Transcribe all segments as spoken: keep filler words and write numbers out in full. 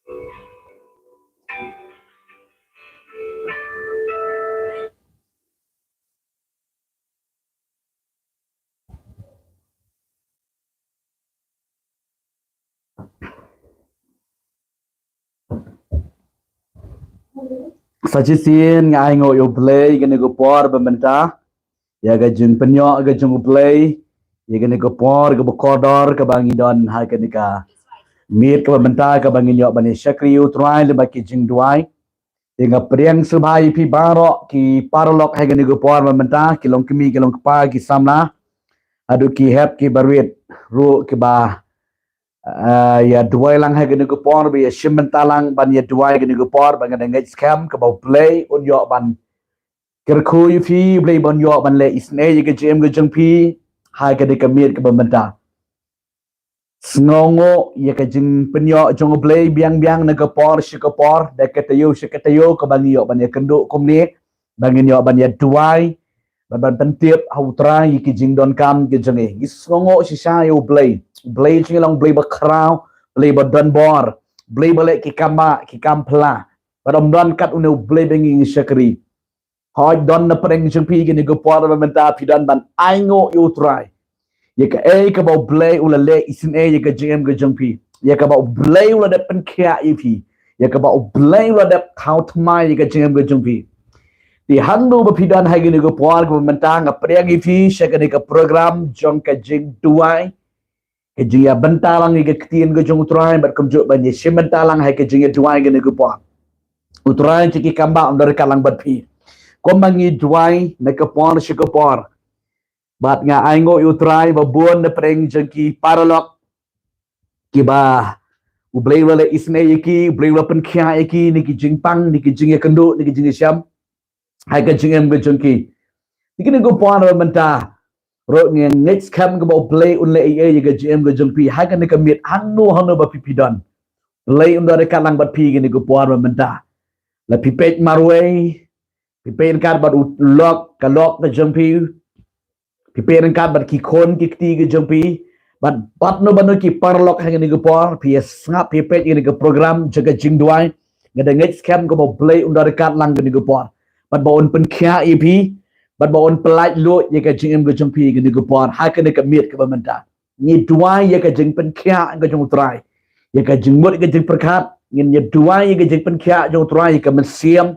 Sa shisien nga ai nguh ïa U Blei ïa kane ka por ba mynta, ïa ka jingpynïoh ka jong U Blei ïa kane ka por kaba kordor kaba ngi don ha kane ka miet kaba mynta kaba ngin ïoh ban ïa shakri ïa U Trai lyngba ki jingduwai. Te nga pdiang sngewbha ïa phi baroh ki paralok ha kane ka por ba mynta, ki long kmie ki long kpa, ki samla haduh ki hep ki barit ruh kiba, ah, ïa duwai lang ha kane ka por, ba ïa shim bynta lang ban ïa duwai ha kane ka por, ba nga da ngeit skhem kaba U Blei un ïoh ban kyrkhu ïa phi, U Blei un ïoh ban leh isynei ïa ka jingim ka jong phi ha kane ka miet kaba mynta. Sngewnguh ïa ka jingpynïoh jong U Blei biang biang na ka por sha ka por, da ka taïew sha ka taïew, kaba ngi ïoh ban ïa kynduh kumne, ba ngin ïoh ban ïa duwai, ban ban pyntip ha U Trai ïa ki jingdonkam ki jong ngi. Ngi sngewnguh shisha ïa U Blei. U Blei jong ngi long U Blei ba khraw, Blei ba don bor, Blei ba leh ki kam ba, ki kam pla. Ba ym don kat une U Blei ba ngi ngi shakri. Hooid, don na pdeng jong phi kane ka por ba mynta phi don ban ai nguh ïa U Trai ïa kaei kaba U Blei u la leh isynei ïa ka jingim ka jong phi, ïa kaba U Blei u la dep pynkhiah ïa phi, ïa kaba U Blei u la dep thaw thymmai ïa ka jingim ka jong phi. Te hangno ba phi don ha kane ka por kaba mynta, nga pdiang ïa phi sha kane ka program jong ka jingduwai, ka jingïabynta lang ïa ka ktien ka jong U Trai, bad kumjuh ban ïa shim bynta lang ha ka jingïaduwai kane ka por. U Trai jong ki kam ba un don ryngkat lang bad phi. Kumba ngi duwai na ka por sha ka por, bad nga ai nguh ïa U Trai ba bun na pdeng jong ki paralok kiba U Blei u la leh isynei ïa ki, U Blei u la pynkhiah ïa ki na ki jingpang, na ki jingïakynduh, na ki jingïashem ha ka jingim ka jong ki. Te kane ka por ba mynta ruh nga ngeit skhem kaba U Blei un leh ei ei ïa ka jingim ka jong phi ha kane ka miet, hangno hangno ba phi phi don. U Blei un don ryngkat lang bad phi kane ka por ba mynta. La phi peit marwei, phi peit ryngkat bad u lok, ka lok ka jong phi, phi peit ryngkat bad ki khun ki kti ki jong phi, bad bad no bad no ki paralok ha kane ka por, phi ïa sngap, phi peit ïa kane ka program jong ka jingduwai. Nga da ngeit skhem kaba U Blei un don ryngkat lang kane ka por, bad ba un pynkhiah ïa phi, bad ba un pyllait luid ïa ka jingim ka jong phi kane ka por ha kane ka miet kaba mynta. Ngi duwai ïa ka jingpynkhiah ka jong U Trai ïa ka jingmut ka jingpyrkhat. Ngin ïa duwai ïa ka jingpynkhiah jong U Trai ïa ka mynsiem.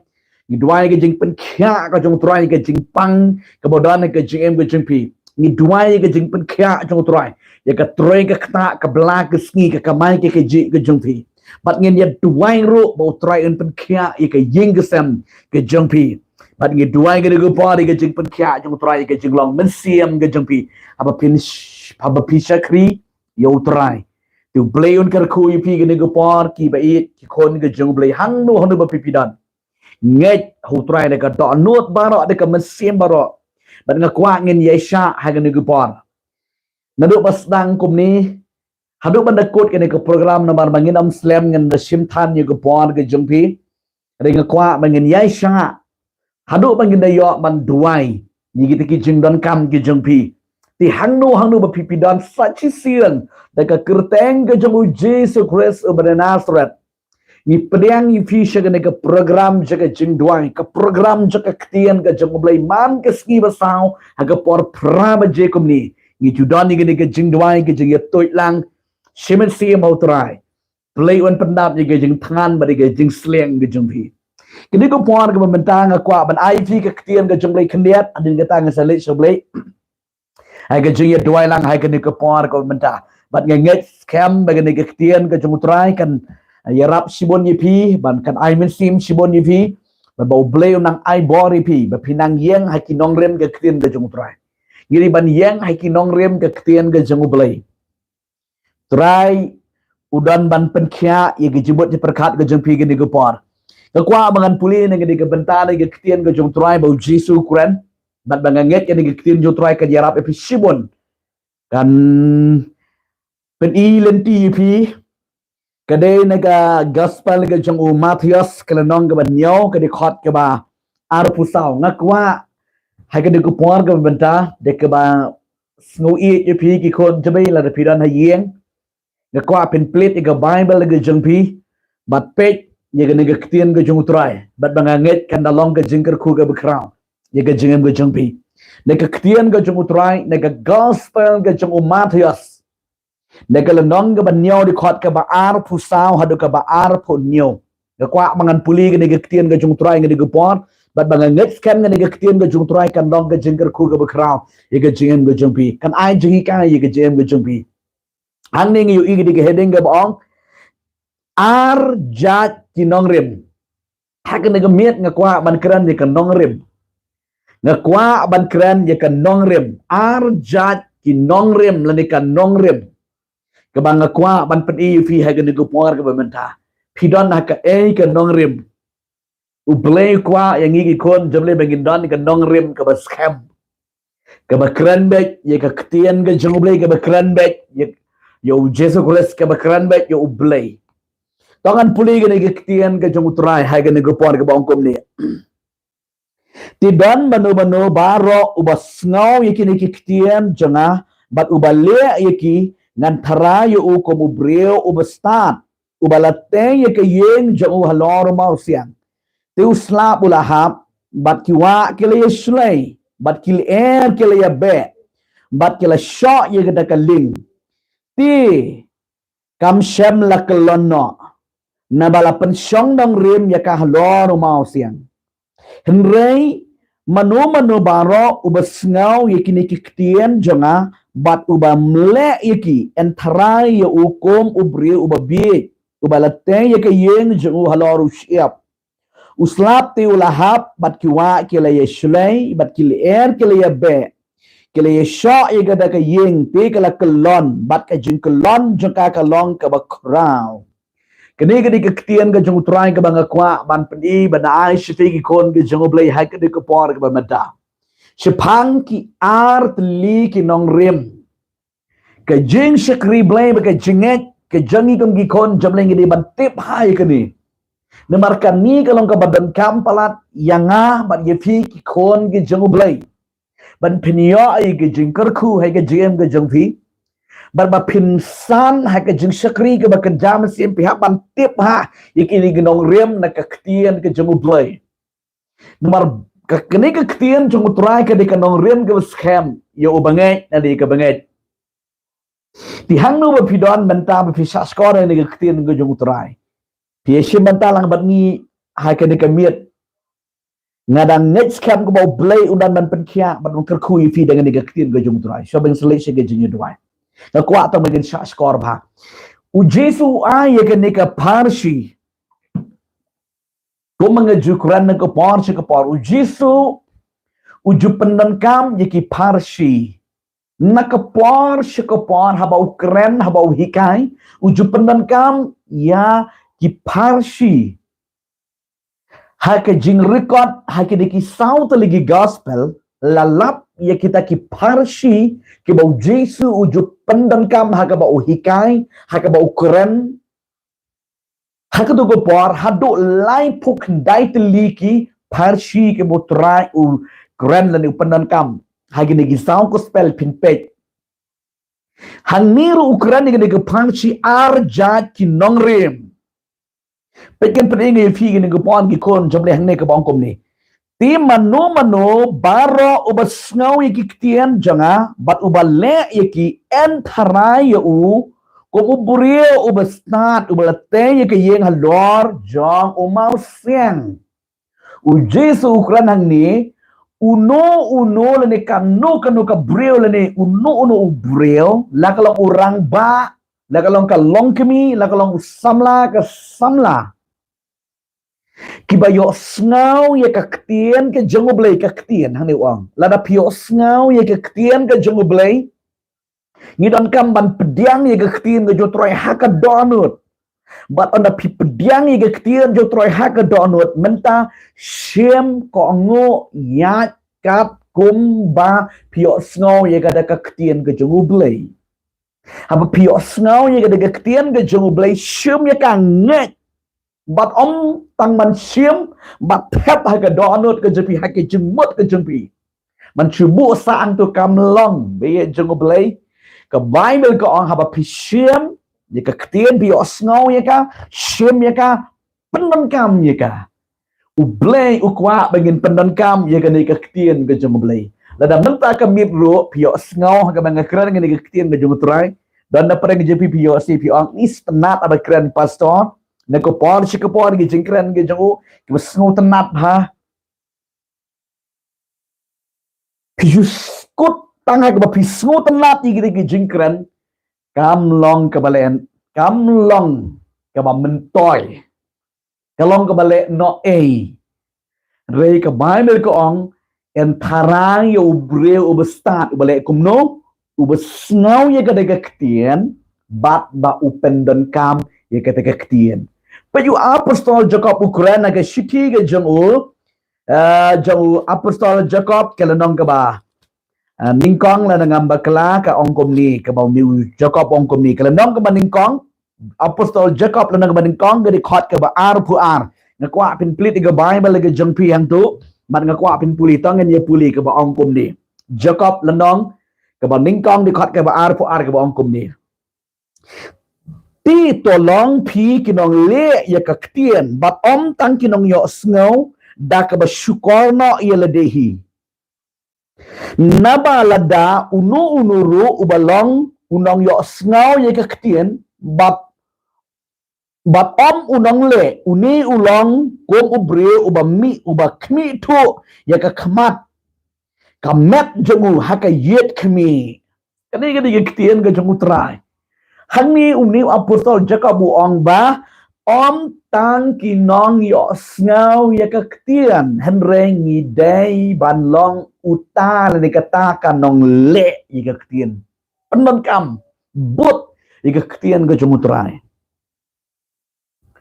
Ngi duwai ïa ka jingpynkhiah ka jong U Trai ïa ka jingpang kaba don ha ka jingim ka jong phi. Ngi duwai ïa ka jingpynkhiah jong U Trai ïa ka trei ka ktah, ka bla ka sngi, ka kamai ka kajih ka jong phi. Bad ngin ïa duwai ruh ba U Trai un pynkhiah ïa ka ïing ka sem ka jong phi. Bad ngi duwai kane ka por ïa ka jingpynkhiah jong U Trai ïa ka jinglong mynsiem ka jong phi, haba phin sh-, haba phi shakri ïa U Trai. Te U Blei un kyrkhu ïa phi kane ka por, kiba ïeit ki khun ka jong U Blei, hangno hangno ba phi phi don. Ngeit ha U Trai da ka dohnud baroh, da ka mynsiem baroh. Bad nga kwah ngin ïaishah ha kane ka por. Naduh ba sdang kumne haduh ban da kut kane ka program, namar ba ngin ym slem, ngin da shim than ïa ka por ka jong phi. Hynrei nga kwah ba ngin ïaishah haduh ba ngin da ïoh ban duwai ïa kita ki jingdonkam ki jong phi. Te hangno hangno ba phi phi don, sa shisien da ka kyrteng ka jong U Jisu Khrist uba na Nasareth, ngi pdiang ïa phi sha kane ka program jong ka jingduwai, ka program jong ka ktien ka jong U Blei man ka sngi ba saw ha ka por phra baje kumne. Ngi ju don ïa kane ka jingduwai, ka jingïatuid lang. Shi Mynsiem U Trai, Blei un pyndap ïa ka jingthngan bad ïa ka jingsliang ka jong phi. Kane ka por kaba mynta nga kwah ban ai phi ka ktien ka jong U Blei khyndiat, hadien kata ngan sa leit sha U Blei. Ha ka jingïaduwai lang ha kane ka por kaba mynta. Bad nga ngeit skhem ba kane ka ktien ka jong U Trai kan ïarap shibun ïa phi, bad kan ai mynsiem shibun ïa phi, bad ba U Blei un nang ai bor ïa phi, ba phin nang ïeng ha ki nongrim ka ktien ka jong U Trai. Ngi dei ban ïeng ha ki nongrim ka ktien ka jong U Blei. Trai u don ban pynkhiah ïa ka jingmut jingpyrkhat ka jong phi kane ka por. Nga kwah ba ngan pule na kane ka bynta na ka ktien ka jong U Trai ba U Jisu u kren. Bad ba nga ngeit kane ka ktien jong U Trai kan ïarap ïa phi shibun. Kan pyni lynti ïa phi. Ka dei na ka gospel ka jong u Mathaios, ka lynnong kaba hynñiew, ka dei khot kaba arphew saw. Nga kwah ha kane ka por kaba mynta, da kaba sngew ïeit ïa phi ki khun jong U Blei, lada phi don ha ïing, nga kwah phin plie ïa ka Baibl ka jong phi, Bad peit ïa kane ka ktien ka jong U Trai, bad ba nga ngeit kan da long ka jingkyrkhu kaba khraw ïa ka jingim ka jong phi. Na ka ktien ka jong U Trai, na ka gospel ka jong u Mathaios, na ka lynnong kaba hynñiew, dkhot kaba arphew saw haduh kaba arphew hynñiew. Nga kwah ba ngan pule kane ka ktien ka jong U Trai kane ka por, bad ba nga ngeit skhem kane ka ktien ka jong U Trai kan long ka jingkyrkhu kaba khraw ïa ka jingim ka jong phi, kan ai jinghikai ïa ka jingim ka jong phi. Hangne ngi ïohi kane ka heading kaba ong, ar jait ki nongrim. Ha kane ka miet nga kwah ban kren ïa ka nongrim. Nga kwah ban kren ïa ka nongrim. Ar jait ki nongrim lane ka nongrim. Kaba nga kwah ban pyni ïa phi ha kane ka por kaba mynta. Phi don ha kaei ka nongrim? U Blei u kwah ïa ngi ki khun jong U Blei ba ngin don ïa ka nongrim kaba skhem, kaba kren beit ïa ka ktien ka jong U Blei, kaba kren beit ïa, ïa U Jisu Khrist, kaba kren beit ïa U Blei. To ngan pule kane ka ktien ka jong U Trai ha kane ka por kaba ong kumne. Te don mano mano baroh uba sngew ïa kine ki ktien jong nga bad uba leh ïa ki, ngan tharai ïa u kum u briew uba stad, uba la tei ïa ka ïing jong u halor u mawsiang. Te u slap u la hap, bad ki wah ki la ïashlei, bad ki lyer ki la ïabeh, bad ki la shoh ïa kata ka ïing. Te kam shym la kyllon noh, naba la pynshong nongrim ïa ka halor u mawsiang. Hynrei mano mano baroh uba sngew ïa kine ki ktien jong nga bad uba ym leh ïa ki, yn tharai ïa u kum u briew uba bieit, uba la tei ïa ka ïing jong u halor u shyiap. U slap te u la hap, bad ki wah ki la ïashlei, bad ki lyer ki la ïabeh, ki la ïashoh ïa kata ka ïing, te ka la kyllon, bad ka jingkyllon jong ka ka long kaba khraw. Kane ka dei ka ktien ka jong U Trai kaba nga kwah ban pyni, ban ai sha phi ki khun ka jong U Blei ha kane ka por kaba mynta. Shaphang ki ar tylli ki nongrim, ka jingshakri Blei bad ka jingngeit ka jong ngi kum ki khun jong U Blei, ngi dei ban tip ha ïa kane. Namar kane ka long kaba donkam palat ïa nga bad ïa phi ki khun ki jong U Blei, ban pynïoh ïa ka jingkyrkhu ha ka jingim ka jong phi, bad ba phin san ha ka jingshakri kaba kynja mynsiem, phi hap ban tip ha ïa kine ki nongrim na ka ktien ka jong U Blei. Namar ka, kane ka ktien jong U Trai ka dei ka nongrim kaba skhem ïa u bangeit lane ïa ka bangeit. Te hangno ba phi don mynta ba phi shah shkor ïa kane ka ktien ka jong U Trai? Phi ïashim bynta lang bad ngi ha kane ka miet. Nga dang ngeit skhem kumba U Blei un dang ban pynkhiah bad un kyrkhu ïa phi da kane ka ktien ka jong U Trai. Shuwa ban sa leit sha ka jingïaduwai, nga kwah tang ba ngin shah shkor bha. U Jisu u ai ïa kane ka pharshi. Kumba nga ju kren na ka por sha ka por, U Jisu u ju pyndonkam ïa ki pharshi. Na ka por sha ka por, haba u kren, haba u hikai, u ju pyndonkam ïa ki pharshi. Ha ka jingrecord ha kine ki saw tylli ki gospel, la lap ïa kita ki pharshi kiba U Jisu u ju pyndonkam ha kaba u hikai, ha kaba u kren. Ha kato ka por, haduh laiphew khyndai tylli ki pharshi kiba U Trai u kren lane u pyndonkam ha kine ki saw gospel, phin peit. Hangne ruh u kren ïa kine ki pharshi ar jait ki nongrim. Peit, kan pyni ïa phi kine ki pharshi, ki khun jong U Blei, hangne kaba ong kumne. Te mano mano baroh uba sngew ïa ki ktien jong nga bad uba leh ïa ki, yn tharai ïa u kum u briew uba stad, uba la tei ïa ka ïing halor jong u mawsiang. U Jisu u kren hangne, uno uno lane kano kano ka briew lane uno uno u briew, la ka long u rangbah, la ka long ka longkmie, la ka long u samla, ka samla, kiba ïohsngew ïa ka ktien ka jong U Blei, ka ktien, hangne u ong, lada phi ïohsngew ïa ka ktien ka jong U Blei, ngi donkam ban pdiang ïa ka ktien ka jong U Trai ha ka dohnud. Bad ynda phi pdiang ïa ka ktien jong U Trai ha ka dohnud, mynta shim, kohnguh, ïaid katkum ba phi ïohsngew ïa kata ka ktien ka jong U Blei. Haba phi ïohsngew ïa kata ka ktien ka jong U Blei, shim ïa ka, ngeit. Bad ym tang ban shim, bad thep ha ka dohnud ka jong phi, ha ka jingmut ka jong phi. Ban shu buh sah hangto, kam long, bad ïa jong U Blei, ka Baibl ka ong haba phi shim, ïa ka ktien, phi ïohsngew ïa ka, shim ïa ka, pyndonkam ïa ka. U Blei u kwah ba ngin pyndonkam ïa kane ka ktien ka jong U Blei. Lada mynta ka miet ruh phi ïohsngew ha kaba nga kren ïa kane ka ktien ka jong U Trai, don na pdeng jong phi, phi ïohsngew, phi ong, "Ish, tynnad haba kren pastor, na ka por sha ka por ki jingkren ki jong u kiba sngewtynnad bha." Phi ju sngewtynnad, tang ha kaba phi sngewtynnad ïa ki jingkren, kam long kaba leh, kam long kaba myntoi, ka long kaba leh noh ei. Hynrei ka Baibl ka ong, "Yn tharai ïa u briew uba stad, uba leh kumno, uba sngew ïa kata ka ktien, bad ba u pyndonkam ïa kata ka ktien." Peit, u apostol Jakob u kren ha ka shithi ka jong u, eh, jong u apostol Jakob, ka lynnong kaba, eh, nyngkong, lada ngam bakla, ka ong kumne, kaba une u Jakob ong kumne, ka lynnong kaba nyngkong, apostol Jakob lynnong kaba nyngkong, ka dkhot kaba arphew ar. Nga kwah phin plie ïa ka Baibl ka jong phi hangto, bad nga kwah phin pule, to ngin ïa pule kaba ong kumne. Jakob lynnong kaba nyngkong, dkhot kaba arphew ar, kaba ong kumne. "Te to long phi ki nongleh ïa ka ktien, bad ym tang ki nongïohsngew, da kaba shukor noh ïa lade hi. Naba lada uno uno ruh uba long u nongïohsngew ïa ka ktien, bad, bad ym u nongleh, une u long kum u briew uba mih, uba khmih thuh ïa ka khmat, ka met jong u ha ka ïit khmih." Kane ka dei ka ktien ka jong U Trai. Hangne une u apostol Jakob u ong ba, ym tang ki nongïohsngew ïa ka ktien, hynrei ngi dei ban long uta lane kata ka nongleh ïa ka ktien. Pyndonkam, bud ïa ka ktien ka jong U Trai.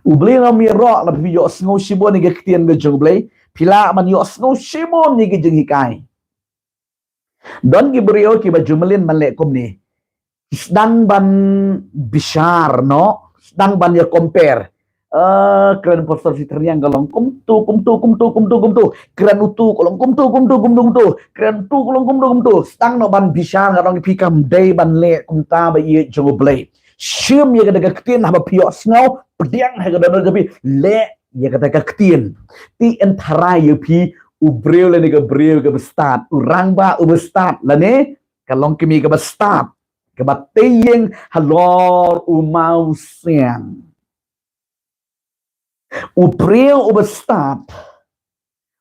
U Blei un ym ïaroh lada phi ïohsngew shibun ïa ka ktien ka jong U Blei, phi lah ban ïohsngew shibun ïa ka jinghikai. Don ki briew kiba ju mlien ban leh kumne. Sdang ban bishar noh, sdang ban ïa compare. Eh, kren pastor Sitharniang ka long kumto, kumto, kumto, kumto, kumto. Kren uto ka long kumto, kumto, kumto, kumto. Kren uto ka long kumto, kumto. Sdang noh ban bishar, nga ong ïa phi, kam dei ban leh kumta ba ïeit jong U Blei. Shim ïa kata ka ktien haba phi ïohsngew, pdiang ha ka dohnud jong phi, leh ïa kata ka ktien. Te yn tharai ïa phi u briew lane ka briew kaba stad, u rangbah uba stad, lane ka longkmie kaba stad, kaba tei ïing halor u mawsiang. U briew uba stad,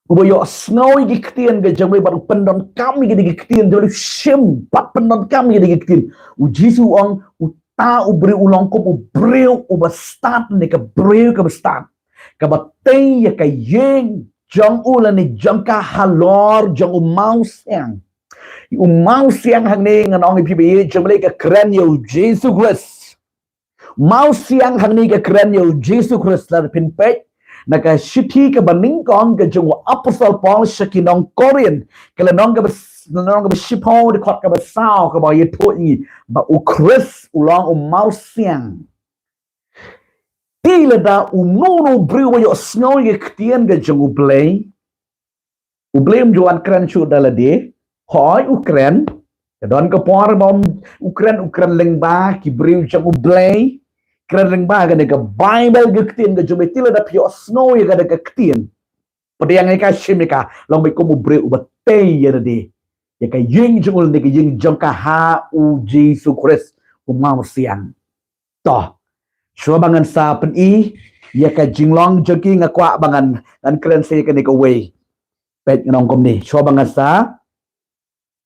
uba ïohsngew ïa ki ktien ka jong U Blei bad u pyndonkam ïa ki ktien, u shim bad pyndonkam ïa ki ktien. U Jisu u ong, uta u briew u long kum u briew uba stad, ne ka briew kaba stad, kaba tei ïa ka ïing jong u lane jong ka halor jong u mawsiang. U mawsiang hangne, ngan ong ïa phi ba ïeit jong U Blei, ka kren ïa U Jisu Khrist. Mawsiang hangne ka kren ïa U Jisu Khrist. Lada phin peit na ka shithi kaba nyngkong ka jong u apostol Paul sha ki nong Korinth, ka lynnong kaba, lynnong kaba shiphew, dkhot kaba saw, kaba ïathuh ïa ngi ba U Khrist u long u mawsiang. Te lada uno uno u briew uba ïohsngew ïa ka ktien ka jong U Blei, U Blei um ju wan kren shuh da lade. Hooid, u kren. Ka don ka por ba um, u kren, u kren lyngba ki briew jong U Blei. Kren lyngba kane ka Baibl, ka ktien ka jong U Blei. Te lada phi ïohsngew ïa kane ka ktien, pdiang ïa ka, shim ïa ka, long beit kum u briew uba tei ïa lade, ïa ka ïing jong u lane ka ïing jong ka ha U Jisu Khrist u mawsiang. To, shuwa ba ngan sa pyni ïa ka jinglong jong ki, nga kwah ba ngan, ngan kren sa ïa kane kawei. Peit, ngan ong kumne, shuwa ba ngan sa,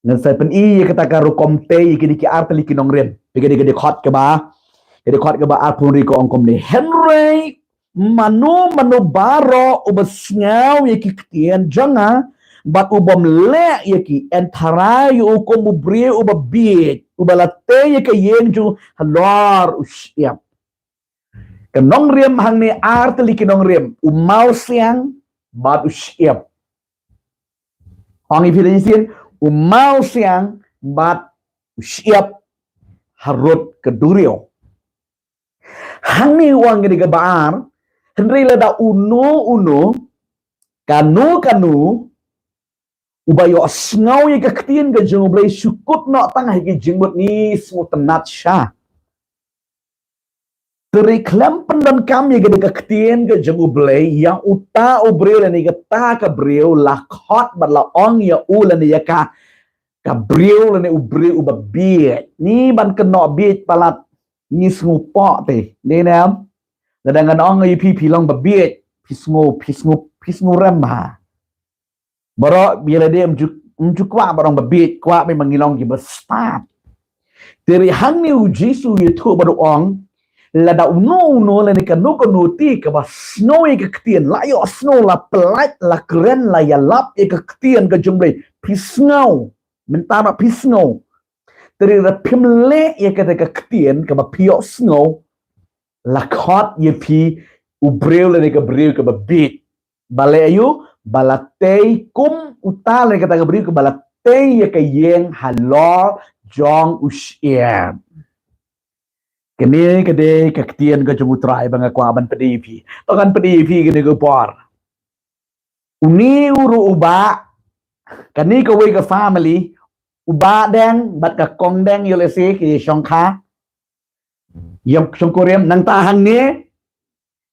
ngan sa pyni ïa kata ka rukom tei ïa kine ki artylli ki nongrim. Peit kane ka dkhot kaba, ka dkhot kaba arphew hynriew, ka ong kumne: Hynrei mano mano baroh uba sngew ïa ki ktien jong nga bad u bym leh ïa ki, yn tharai ïa u kum u briew uba bieit, uba la tei ïa ka ïing jong u halor u shyiap. Ka nongrim hangne, artylli ki nongrim: u mawsiang bad u shyiap. Ong ïa phi da shisien, u mawsiang bad u shyiap harud ka duriaw. Hangne u ong kane kaba ar: Hynrei lada uno uno, kano kano, uba ïohsngew ïa ka ktien ka jong U Blei, shu kut noh tang ha ki jingmut, ngi sngewtynnad sha. Te ri khlem pyndonkam ïa kane ka ktien ka jong U Blei, ïa uta u briew lane kata ka briew la khot bad la ong ïa u lane ïa ka, ka briew lane u briew uba bieit. Ni ban kynnoh bieit palat, ngi sngewpoh te. Ni ne em? Lada ngan ong ïa phi, phi long ba bieit, phi sngew, phi sngew, phi sngew rem ha. Baroh ïa lade ym ju, ym ju kwah ba ong ba bieit, kwah ba ma ngi long kiba stad. Te ri hangne U Jisu u ïathuh bad u ong, lada uno uno lane kano kano te kaba sngew ïa ka ktien, la ïohsngew, la pyllait, la kren, la ïalap ïa ka ktien ka jong U Blei, phi sngew, mynta ba phi sngew. Te ri lada phim leh ïa kata ka ktien kaba phi ïohsngew, la khot ïa phi u briew lane ka briew kaba bieit. Ba leh aïu? Ba la tei kum uta lane kata ka briew kaba la tei ïa ka ïing halor jong u shyiap. Kane ka dei ka ktien ka jong U Trai ba nga kwah ban pyni ïa phi. To ngan pyni ïa phi kane ka por. Une u ruh u bah, kane kawei ka family, u bah deng bad ka kong deng, ïoh lehse ki shongkha, ïa shongkurim. Nangta hangne,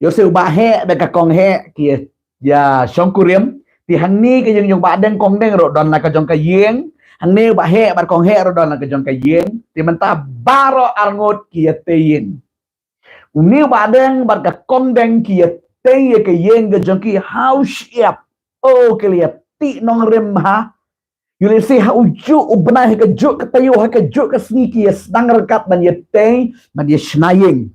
ïoh lehse u bah heh bad ka kong heh ki ïa shongkurim. Te hangne ka ïing jong bah deng kong deng ruh don la ka jong ka ïing. Hangne u bah heh bad kong heh ruh don la ka jong ka ïing. Te mynta baroh arngut ki ïa tei ïing. Une u bah deng bad ka kong deng ki ïa tei ïa ka ïing ka jong ki ha u shyiap. O, ki la ïa tih nongrim ha. Ïoh lehse ha u juh u bnai, ha ka juh ka taïew, ha ka juh ka sngi ki ïa sdang ryngkat ban ïa tei, ban ïa shna ïing.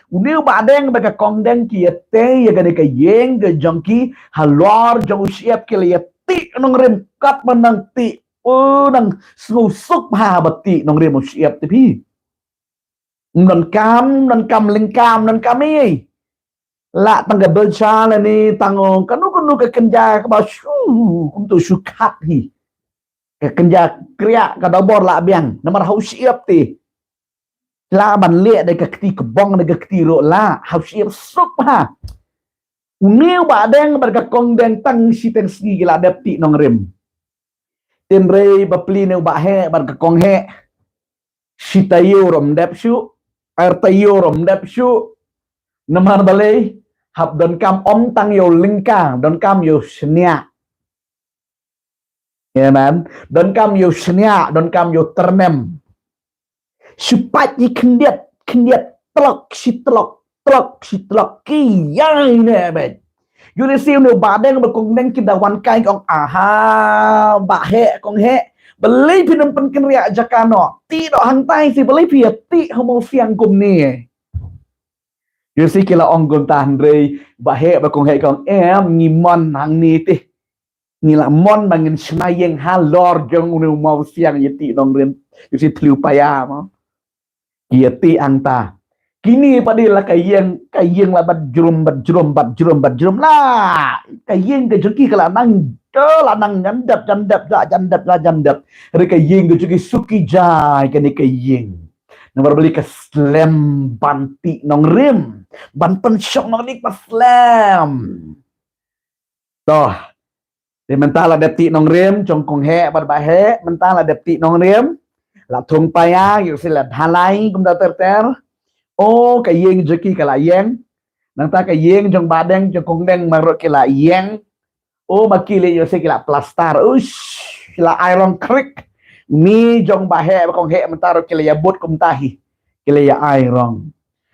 Une u bah deng bad ka kong deng ki ïa tei ïa kane ka ïing ka jong ki halor jong u shyiap, ki la ïa tih nongrim katba nang tih. O, nang sngewsuk bha ba tih nongrim u shyiap te phi. Ym donkam, ym donkam lyngka, ym donkam ei. Lah tang ka belsha lane tang kano kano ka kynja kaba shu, kumto shu khat hi. Ka kynja kriah ka dobor lah biang. Namar ha u shyiap te, lah ban leh da ka kti kbong, da ka kti ruh lah. Ha u shyiap suk bha. Une u bah deng bad ka kong deng tang shiteng sngi ki la dep tih nongrim. Hynrei bapli ne u bah heh bad ka kong heh, shi taïew ruh ym dep shuh, ar taïew ruh ym dep shuh. Namar balei? Hap donkam ym tang ïa u lyngka, donkam ïa u shñiah. Amen. Donkam ïa u shñiah, donkam ïa u tyrnem. Shu pait ïa khyndiat, khyndiat, tlok shi tlok, tlok shi tlok, ki ïai ne beit. Ïoh lehse une u bah deng bad kong deng ki da wan kai, ki ong, aha, bah heh, kong heh, balei phin ym pynkynriah jaka noh? Tih noh hangtai shi, balei phi ïa tih ha u mawsiang kumne? Ïoh lehse ki la ong kumta, hynrei bah heh bad kong heh ki ong, em, ngi mon hangne te. Ngi la mon ba ngin shna ïing halor jong une u mawsiang ïa tih nongrim. Ïoh lehse thliew paia mo. Ki ïa tih hangta. Kine pat de la ka ïing, ka ïing la bat jrum, bat jrum, bat jrum, bat jrum la. Ka ïing ka jong ki ka la nang, ka la nang jan dep, jan dep, la jan dep, la jan dep. Hynrei ka ïing ka jong ki suk ki jai kane ka ïing. Namar balei? Ka slem ban tih nongrim, ban pynshong nongrim ka slem. To. Te mynta la dep tih nongrim, jong kong heh bad bah heh, mynta la dep tih nongrim. La thung paia, ïoh lehse la dhalai kumta ter ter. O, ka ïing jong ki ka la ïeng. Nangta ka ïing jong bah deng, jong kong deng, mar ruh ki la ïeng. O, ma ki leh ïoh lehse ki la plaster. Uish, ki la ai rong krik. Une jong bah heh bad kong heh mynta ruh ki la ïa bud kumta hi. Ki la ïa ai rong.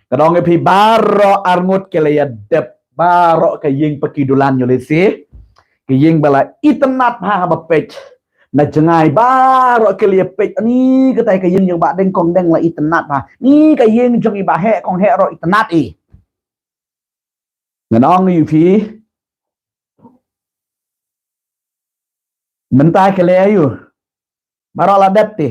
Ka dang ïa phi baroh arngut ki la ïa dep, baroh ka ïing ba ki dulan ïoh lehse. Ka ïing ba la itynnad ha, haba peit na jngai baroh ki la ïa peit, ni katai ka ïing jong bah deng kong deng la itynnad ha. Ni ka ïing jong i bah heh kong heh ruh itynnad i. Ngan ong ïa phi. Mynta ki la ïa ïoh. Baroh la dep te.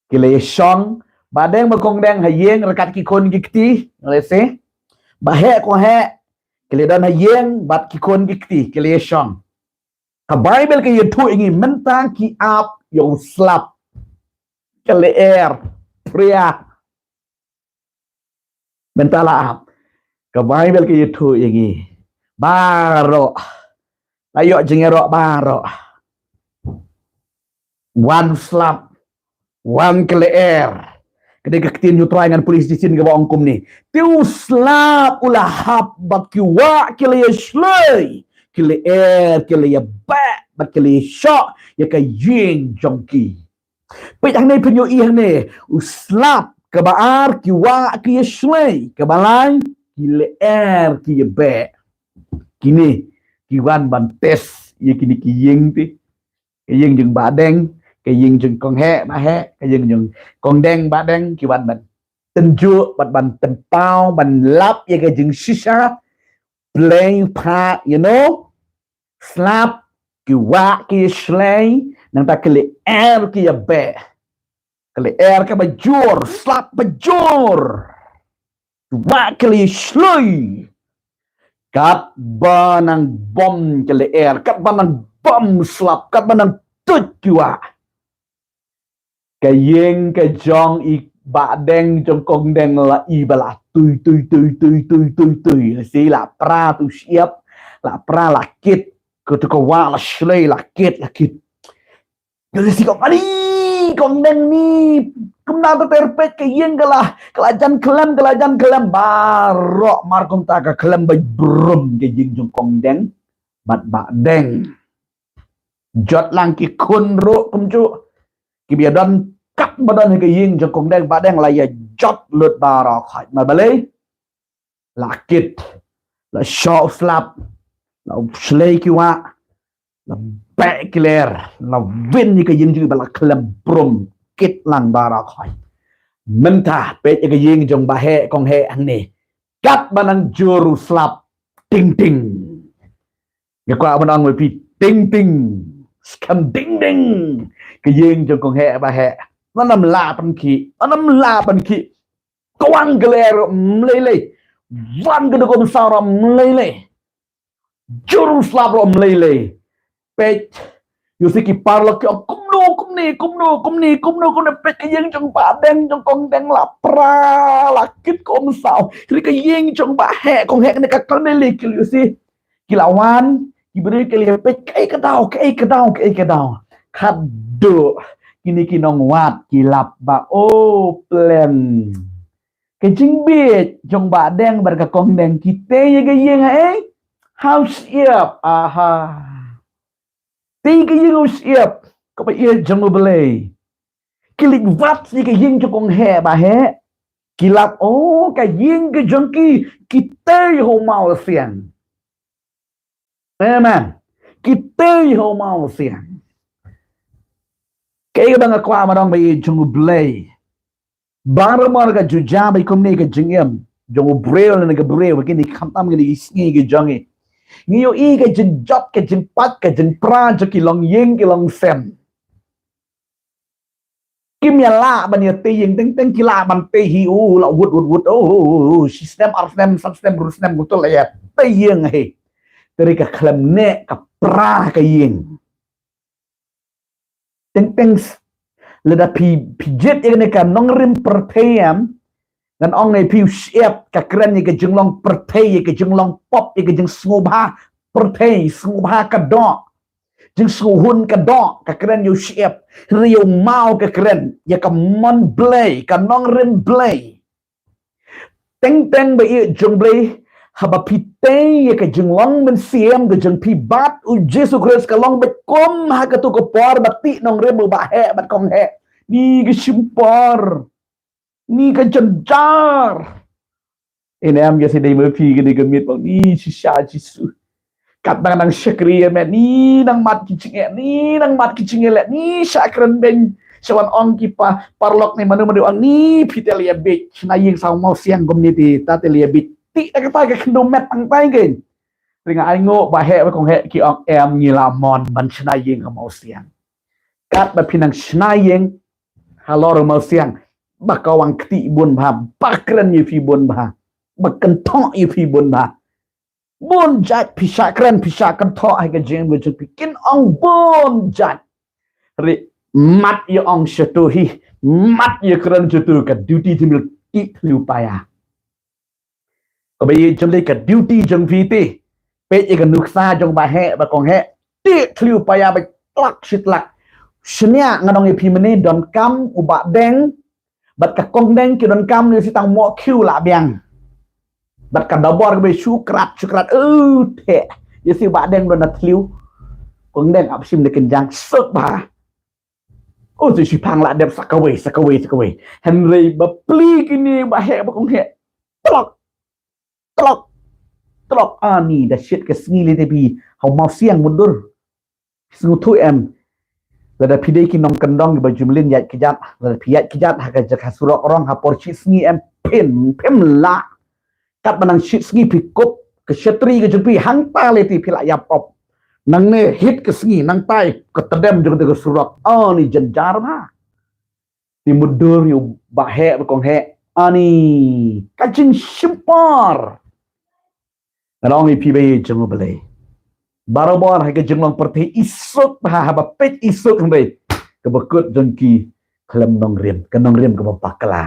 Ki la ïa shong. Bah deng bad kong deng ha ïing ryngkat ki khun ki kti. Lehse. Bah heh kong heh. Ki la don ha ïing bad ki khun ki kti. Ki la ïa shong. Ka Baibl ka ïathuh ïa ngi mynta ki ap ïa u slap. Ka lyer. Phria. Mynta la ap. Ka Baibl ka ïathuh ïa ngi. Baroh. La ïoh jingïaroh baroh. Wan slap. Wan ka lyer. Ka dei ka ktien U Trai ngan pule shisien kaba ong kumne. Te u slap u la hap bad ki wah ki la ïa shlei, ki la er, ki la ïa beh, bad ki la ïa shoh ïa ka ïing jong ki. Peit hangne, phin ïohi hangne, u slap, kaba ar, ki wah ki ïa shlei, kaba lai, ki la er, ki ïa beh. Kine ki wan ban test ïa kine ki ïing te. Ka ïing jong Bah Deng, ka ïing jong Kong Heh, Bah Heh, ka ïing jong Kong Deng, Bah Deng, ki wan ban tynjuh, ban, ban tynpaw, ban lap ïa ka jingshisha. Blei, pha, you know, slap, ki wah ki ïa shlei, nangta ki la er ki ïa beh. Ki la er kaba jur, slap ba jur. Ki wah ki la ïa shlei. Katba nang bom ki la er, katba nang bom slap, katba nang tuid ki wah. Ka ïing ka jong i Bah Deng jong Kong Deng la i ba la tui, tui, tui, tui, tui, tui, tui. Lehse la pra tu shyiap, la pra la kit. Kato ka wah la shlei la kit, la kit. Lehse kong, ani, Kong Deng ni. Kumno te ter, peit ka ïing ka la, ka la jan khlem, ka la jan khlem. Baroh mar kumta ka khlem beit brum ka ïing jong Kong Deng bad Bah Deng. Jot lang ki khun ruh kumjuh. Kiba ïa don katba don ha ka ïing jong Kong Deng, Bah Deng la ïa jot lut baroh khoit. Namar balei? La kit, la shoh slap, la shlei ki wah, la beh ki la er, la win ïa ka ïing jong i ba la khlem brum, kit lang baroh khoit. Mynta peit ïa ka ïing jong Bah Heh, Kong Heh hangne. Katba nang jur u slap, ting ting. Nga kwah ban ong ïa phi, ting ting, skhem ding ding. Ka ïing jong Kong Heh, Bah Heh, ym lah ban khih, ym lah ban khih. Ka wang ka la er ruh ym lei lei. Wan ka dei ka mynsaw ruh ym lei lei. Jur u slap ruh ym lei lei. Peit, ïohi ki paralok ki ong kumno kumne, kumno kumne, kumno kumne. Peit ka ïing jong Bah Deng, jong Kong Deng la pra, la kit ka mynsaw. Hynrei ka ïing jong Bah Heh, Kong Heh, kane ka khlem lei lei, ki la ïohi. Ki la wan, ki briew ki la ïa peit, kaei ka daw, kaei ka daw, kaei ka daw. Khatduh kine ki nongwad ki lap ba, o plem. Ka jingbieit jong Bah Deng bad ka Kong Deng, ki tei ïa ka ïing ha ei? Ha u shyiap. Aha. Tei ka ïing ha u shyiap, kaba ïeit jong U Blei. Ki leit wad ïa ka ïing jong Kong Heh, Bah Heh. Ki lap, o, ka ïing ka jong ki, ki tei ha u mawsiang. Amen. Ki tei ha u mawsiang. Kaei kaba nga kwah ban ong, ba ïeit jong U Blei, baroh mar ka jujam bad kumne ka jingim jong u briew lane ka briew, kine khamtam kine ki sngi ki jong ngi, ngi ïohi ka jingjot, ka jingpait, ka jingpra jong ki longïing ki longsem. Kim ïa lah ban ïa tei ïing, teng teng ki lah ban tei hi, u la wut wut wut, o, shi snem, ar snem, san snem, ruh snem, kumto la ïa tei ïing hi. Te hynrei ka khlem neh, ka pra ka ïing. Teng teng s-, lada phi, phi jied ïa kane ka nongrim pyrthei, em, ngan ong ïa phi, u shyiap ka kren ïa ka jinglong pyrthei, ïa ka jinglong pop, ïa ka jingsngewbha pyrthei, sngewbha ka doh. Jingsngewhun ka doh, ka kren ïa u shyiap. Hynrei ïa u maw ka kren ïa ka mon Blei, ka nongrim Blei. Teng teng, ba ïeit jong U Blei, haba phi tei ïa ka jinglong mynsiem ka jong phi bad U Jisu Khrist, ka long beit kum ha kato ka por ba tih nongrim u Bah Heh bad Kong Heh. Ni ka shim por. Ni ka jynjar. Ine em, ka sdei ma phi ka dei ka miet bang, ni shisha Jisu. Katba nang shakri ïa me, ni nang mad ki jingeh, ni nang mad ki jingeh leh, ni shah kren beiñ, sha wan ong ki pa, paralok ne mano mano ong, ni phi te la ïa bieit shna ïing sa u mawsiang kumne te, ta te la ïa bieit. Te da kata ka khyndew met tang tai kein. Te nga ainguh Bah Heh bad Kong Heh ki ong em, ngi la mon ban shna ïing ha u mawsiang. Katba phi nang shna ïing halor u mawsiang, ba ka wang kti bun bha, ba kren ïa phi bun bha, ba kynthoh ïa phi bun bha. Bun jait phi shah kren, phi shah kynthoh ha ka jingim ka jong phi, kin ong bun jait. Hynrei mad ïa ong shato hi, mad ïa kren shato, ka duty te mil tih thliew paia. Ko ba ïeit jong lei, ka duty jong phi te. Peit ïa ka nuksa jong Bah Heh bad Kong Heh. Tih thliew paia beit tlak shi tlak. Shania ngan ong ïa phi mynne, donkam u Bah Deng Bad ka kong deng ki donkam ne shi tang mo khiew la biang. Bad ka dabor ka ba shu krat, shu krat, uh, te. Ïa shi ba deng don na thliew. Kong deng ap shim ne kynjang, suk bha. Oh, shi shi phang la dep sa kawei, sa kawei, sa kawei. Hynrei ba pli kine ba heh ba kong heh. Tlok. Tlok. Tlok. Ani da shit ka sngi lei te phi. Hau mau siang mudur. Sngewthuh em. Lada phi dei ki nongkyndong ba jumlin ïaid kjat, lada phi ïaid kjat ha ka jaka surok rong ha por shi sngi em phin, phim lah. Kat ba nang shi sngi phi kup ka shatri ka jong phi hangta lei te phi la ïap op. Nangne hit ka sngi nangtai ka tdem jong ka surok. Ani jynjar bha. Te mudur ïa u ba heh ba kong heh. Ani ka jingshim por. Nga ong ïa phi ba ïeit jong U Blei. Barabor ha ka jinglong pyrthei i suk bha, haba peit i suk hynrei kaba kut jong ki khlem nongrim, ka nongrim kaba bakla.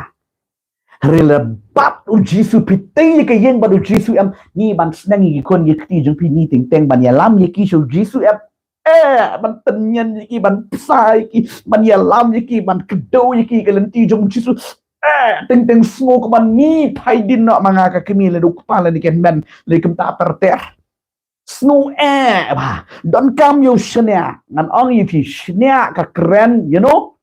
Hynrei lada bad U Jisu phi tei ïa ka ïing bad U Jisu em, ngi ban sneng ïa ki khun ïa ki kti jong phi, ngi teng teng ban ïalam ïa ki sha U Jisu em. Eh, ban tynñian ïa ki, ban psa ïa ki, ban ïalam ïa ki, ban kdew ïa ki ka lynti jong U Jisu. Eh, teng teng sngew ka ban ngi phai dien noh ma nga ka kmie lane u kpa lane ka hynmen lane kumta ter ter. Sngew eh bha. Donkam ïa u shaniah. Ngan ong ïa phi shaniah ka kren, you know.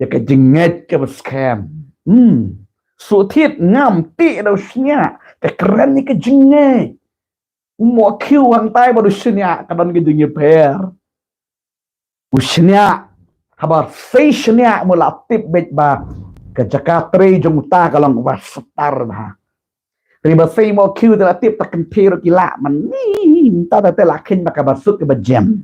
Ïa ka jingngeit kaba skhem. Hmm. Shu thied ngam tih da u shaniah. Ka kren ïa ka jingngeit. U mo khiew hangtai bad u shaniah ka don ka jingïapher. U shaniah, haba sei shaniah mo la tip beit ba ka jaka trei jong uta ka long ba star bha. Hynrei ba sei mo khiew te la tip ta kynthei ruh ki lah man ni ta ta te la khein ba kaba suk kaba jem.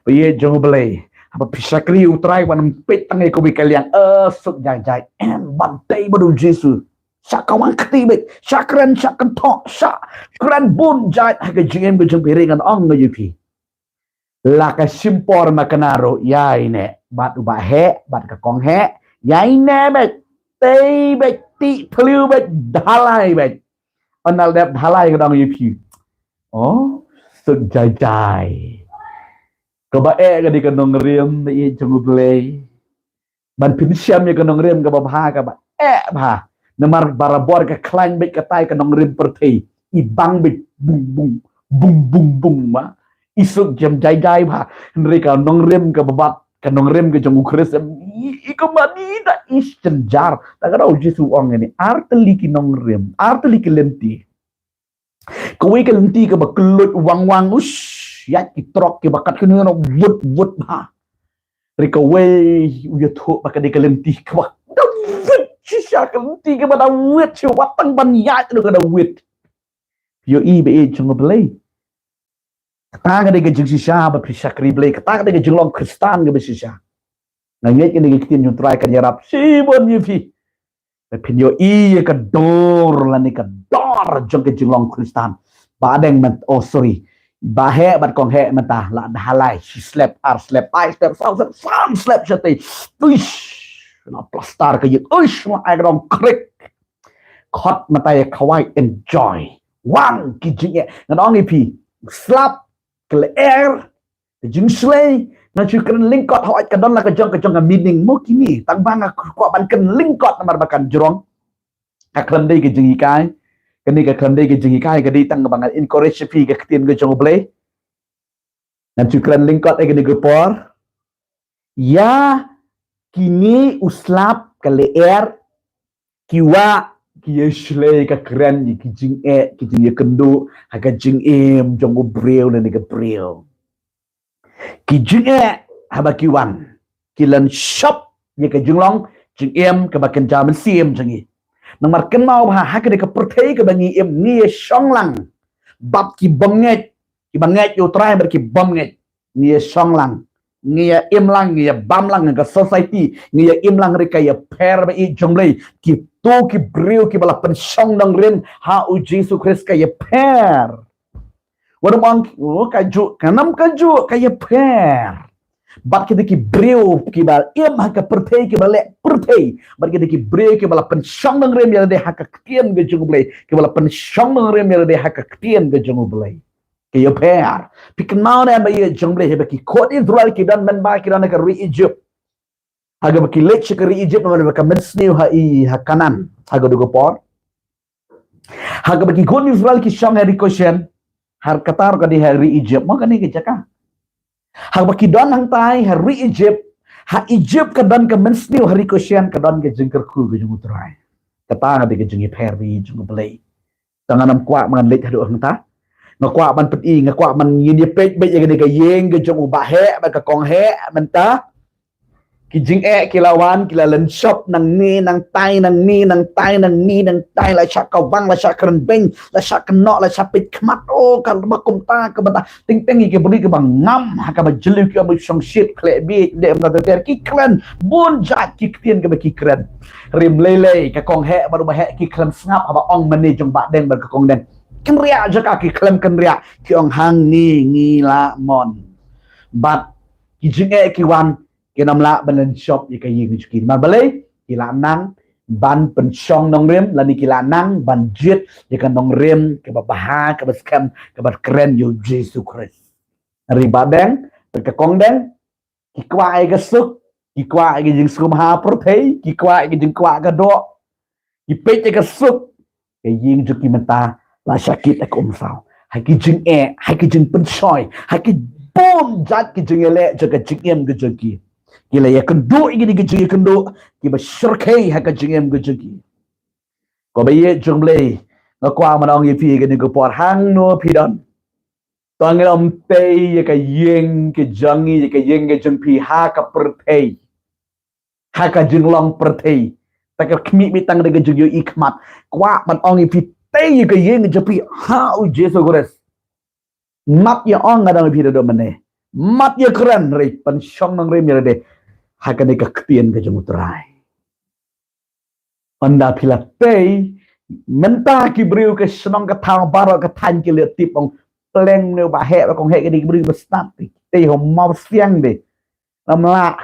Ba ïeit jong U Blei. Haba phi shakri U Trai wan peit tang ïa kawei ka liang, eh, suk jai jai. Em, ban tei bad U Jisu. Sha kawang kti beit, sha kren, sha kynthoh, sha kren bun jait ha ka jingim ka jong phi, hynrei ngan ong ïa phi. La ka shim por ma kane ruh ïaineh bad u ba heh bad ka kong heh, ïaineh beit, tei beit, tih thliew beit, dhalai beit. Ynda la dep dhalai ka dang ïa phi. Oh, suk jai jai. Kaba eh ka dei ka nongrim ba ïeit jong U Blei. Ban pynshem ïa ka nongrim kaba bha kaba eh bha. Namar barabor ka khlaiñ beit katai ka nongrim pyrthei. I bang beit bung bung bung bung bung ma. I suk jem jai jai bha. Hynrei ka nongrim kaba bad ka nongrim ka jong U Khrist em, i, i kumba ni da i jynjar. Ta ka da U Jisu ong ïa ni ar tylli ki nongrim, ar tylli ki lynti. Kawei ka lynti kaba kylluid wang wang, ush, ïaid ki trok kiba kat kynnoh wut wut bha. Hynrei kawei u ïathuh ba ka dei ka lynti kaba da wit shisha, ka lynti kaba da wit shisha, wat tang ban ïaid ruh ka da wit. Ïohi ba ïeit jong U Blei. Kata ka dei ka jingshisha ba phi shakri Blei, kata ka dei ka jinglong Khristan kaba shisha. Nga ngeit kane ka ktien jong U Trai kan ïarap shibun ïa phi. Ba phin ïohi ïa ka dur lane ka dor jong ka jinglong Khristan. Ba deng mynta, oh sorry. Ba heh bad kong heh mynta la dhalai shi slep, ar slep, lai slep, saw slep, san slep shatei. Uish. La plastar ka ïing. Uish, la ai ka dong krik. Khot mynta ïa khawai enjoy. Wan ki jingeh. Ngan ong ïa phi. Slap, ka lyer, ka jingshlei, nga shu kren lyngkot hooid ka don la ka jong ka jong ka meaning mo kine. Tang ba nga kwah ban kren lyngkot namar ba kan jrong. Ka khlem dei ka jinghikai. Kane ka khlem dei ka jinghikai, ka dei tang ba ngan encourage phi ka ktien ka jong U Blei. Ngan shu kren lyngkot ïa kane ka por. Ïa kine u slap, ka lyer, ki wah, ki ïashlei, ka kren ïa ki jingeh, ki jingïakynduh ha ka jingim jong u briew lane ka briew. Ki jingeh haba ki wan, ki lynshop ïa ka jinglong jingim kaba kynja mynsiem jong ngi. Namar kynmaw ba ha kane ka pyrthei kaba ngi im, ngi ïashong lang bad ki bym ngeit, kiba ngeit ïa U Trai bad ki bym ngeit. Ngi ïashong lang, ngi ïa im lang, ngi ïa bam lang ha ka society, ngi ïa im lang, hynrei ka ïapher ba ïeit jong U Blei. Kito ki briew kiba la pynshong nongrim ha U Jisu Khrist ka ïapher. Wat ym ong, oh, kajuh, ka nam kajuh, ka ïapher. Bad kito ki briew kiba im ha ka pyrthei, kiba leh pyrthei. Bad kito ki briew kiba la pynshong nongrim ïa lade ha ka ktien ka jong U Blei, kiba la pynshong nongrim ïa lade ha ka ktien ka jong U Blei. Ka ïapher. Phi kynmaw ne em ba ïa jong U Blei, haba ki khun Israel ki don mynba ki don ha ka ri Egypt. Ha kaba ki leit sha ka ri Egypt namar ba ka mynsniew ha i ha Kanaan. Ha kaba ki khun Israel ki shong ha ri Goshen. Har kata ruh ka dei ha ri Egypt mo kane ka jaka. Ha kaba ki don hangtai ha ri Egypt. Ha Egypt ka don ka mynsniew, ha ri Goshen ka don ka jingkyrkhu ka jong U Trai. Kata ka dei ka jingïapher ïa jong U Blei. Tang ngan ym kwah ban leit haduh hangta. Nga kwah ban pyni, nga kwah ban ngin ïa peit beit ïa kane ka ïing ka jong u bah heh bad ka kong heh mynta. Ki jingeh ki la wan, ki la lynshop nangne nangtai, nangne nangtai, nangne nangtai, la shah kawang, la shah kren beiñ, la shah kynnoh, la shah peit khmat. O, ka ba kumta ka ba ta teng teng ïa ki briew ki ba ngam ha ka ba jylliew, ki ong ba shong shit khleh bieit, dei ym da ter, ki kren bun jait ki ktien ki ba ki kren. Rim lei lei ka kong heh bad u bah heh ki khlem sngap haba ong mane jong bah deng bad ka kong deng. Kynriah jaka ki khlem kynriah, ki ong hangne ngi la mon. Bad ki jingeh ki wan, kin ym lah ban lynshop ïa ka ïing jong ki. Namar balei? Ki la nang ban pynshong nongrim lane ki la nang ban jied ïa ka nongrim ka ba bha, ka ba skhem, ka ba kren ïa U Jisu Khrist. Ri bah deng bad ka kong deng ki kwah ïa ka suk, ki kwah ïa ka jingsngewbha pyrthei, ki kwah ïa ka jingkwah ka doh, ki peit ïa ka suk. Ka ïing jong ki mynta la shah kit ha ka umsaw, ha ki jingeh, ha ki jingpynshoi, ha ki bun jait ki jingïaleh jong ka jingim ka jong ki. Ki la ïakynduh ïa kine ki jingïakynduh ki ba shyrkhei ha ka jingim ka jong ki. Ko ba ïeit jong U Blei, nga kwah ban ong ïa phi kane ka por, hangno phi don, to ngin ym tei ïa ka ïing ka jong ngi, ïa ka ïing ka jong phi ha ka pyrthei, ha ka jinglong pyrthei. Ta ka khmih beit tang da ka jingïohi khmat. Kwah ban ong ïa phi, tei ïa ka ïing ka jong phi ha U Jisu Khrist. Map ïa ong nga dang ïa phi da dum mane. Map ïa kren, ri pynshong nongrim ïa lade ha kane ka ktien ka jong U Trai. Ynda phi la tei, mynta ki briew ka shnong ka thaw baroh ka thaiñ ki la tip, ong pleng ne u bah heh bad kong heh ka dei ki briew ba stad, tei ha mawsiang de. Ym lah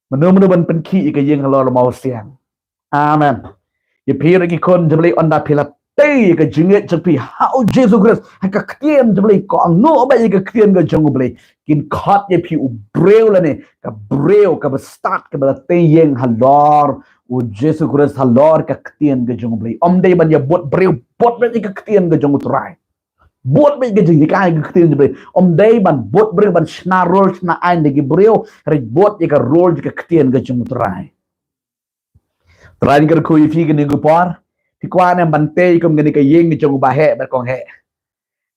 mano mano ban pynkhih ïa ka ïing halor mawsiang. Amen. Ïa phi ruh ki khun jong U Blei, ynda phi la tei ïa ka jingngeit jong phi ha U Jisu Khrist, ha ka ktien jong U Blei, ko angno ba ïa ka ktien ka jong U Blei, kin khot ïa phi u briew lane ka briew ka ba stad, ka ba la tei ïing halor U Jisu Khrist, halor ka ktien ka jong U Blei. Ym dei ban ïa bud briew, bud beit ïa ka ktien ka jong U Trai. Bud beit ka jinghikai ka ktien jong U Blei. Ym dei ban bud briew, ban shna rule shna aiñ da ki briew, hynrei bud ïa ka rule jong ka ktien ka jong U Trai. Trai un kyrkhu ïa phi kane ka por. Phi kwah ne ban tei kum kane ka ïing ka jong u bah heh bad kong heh?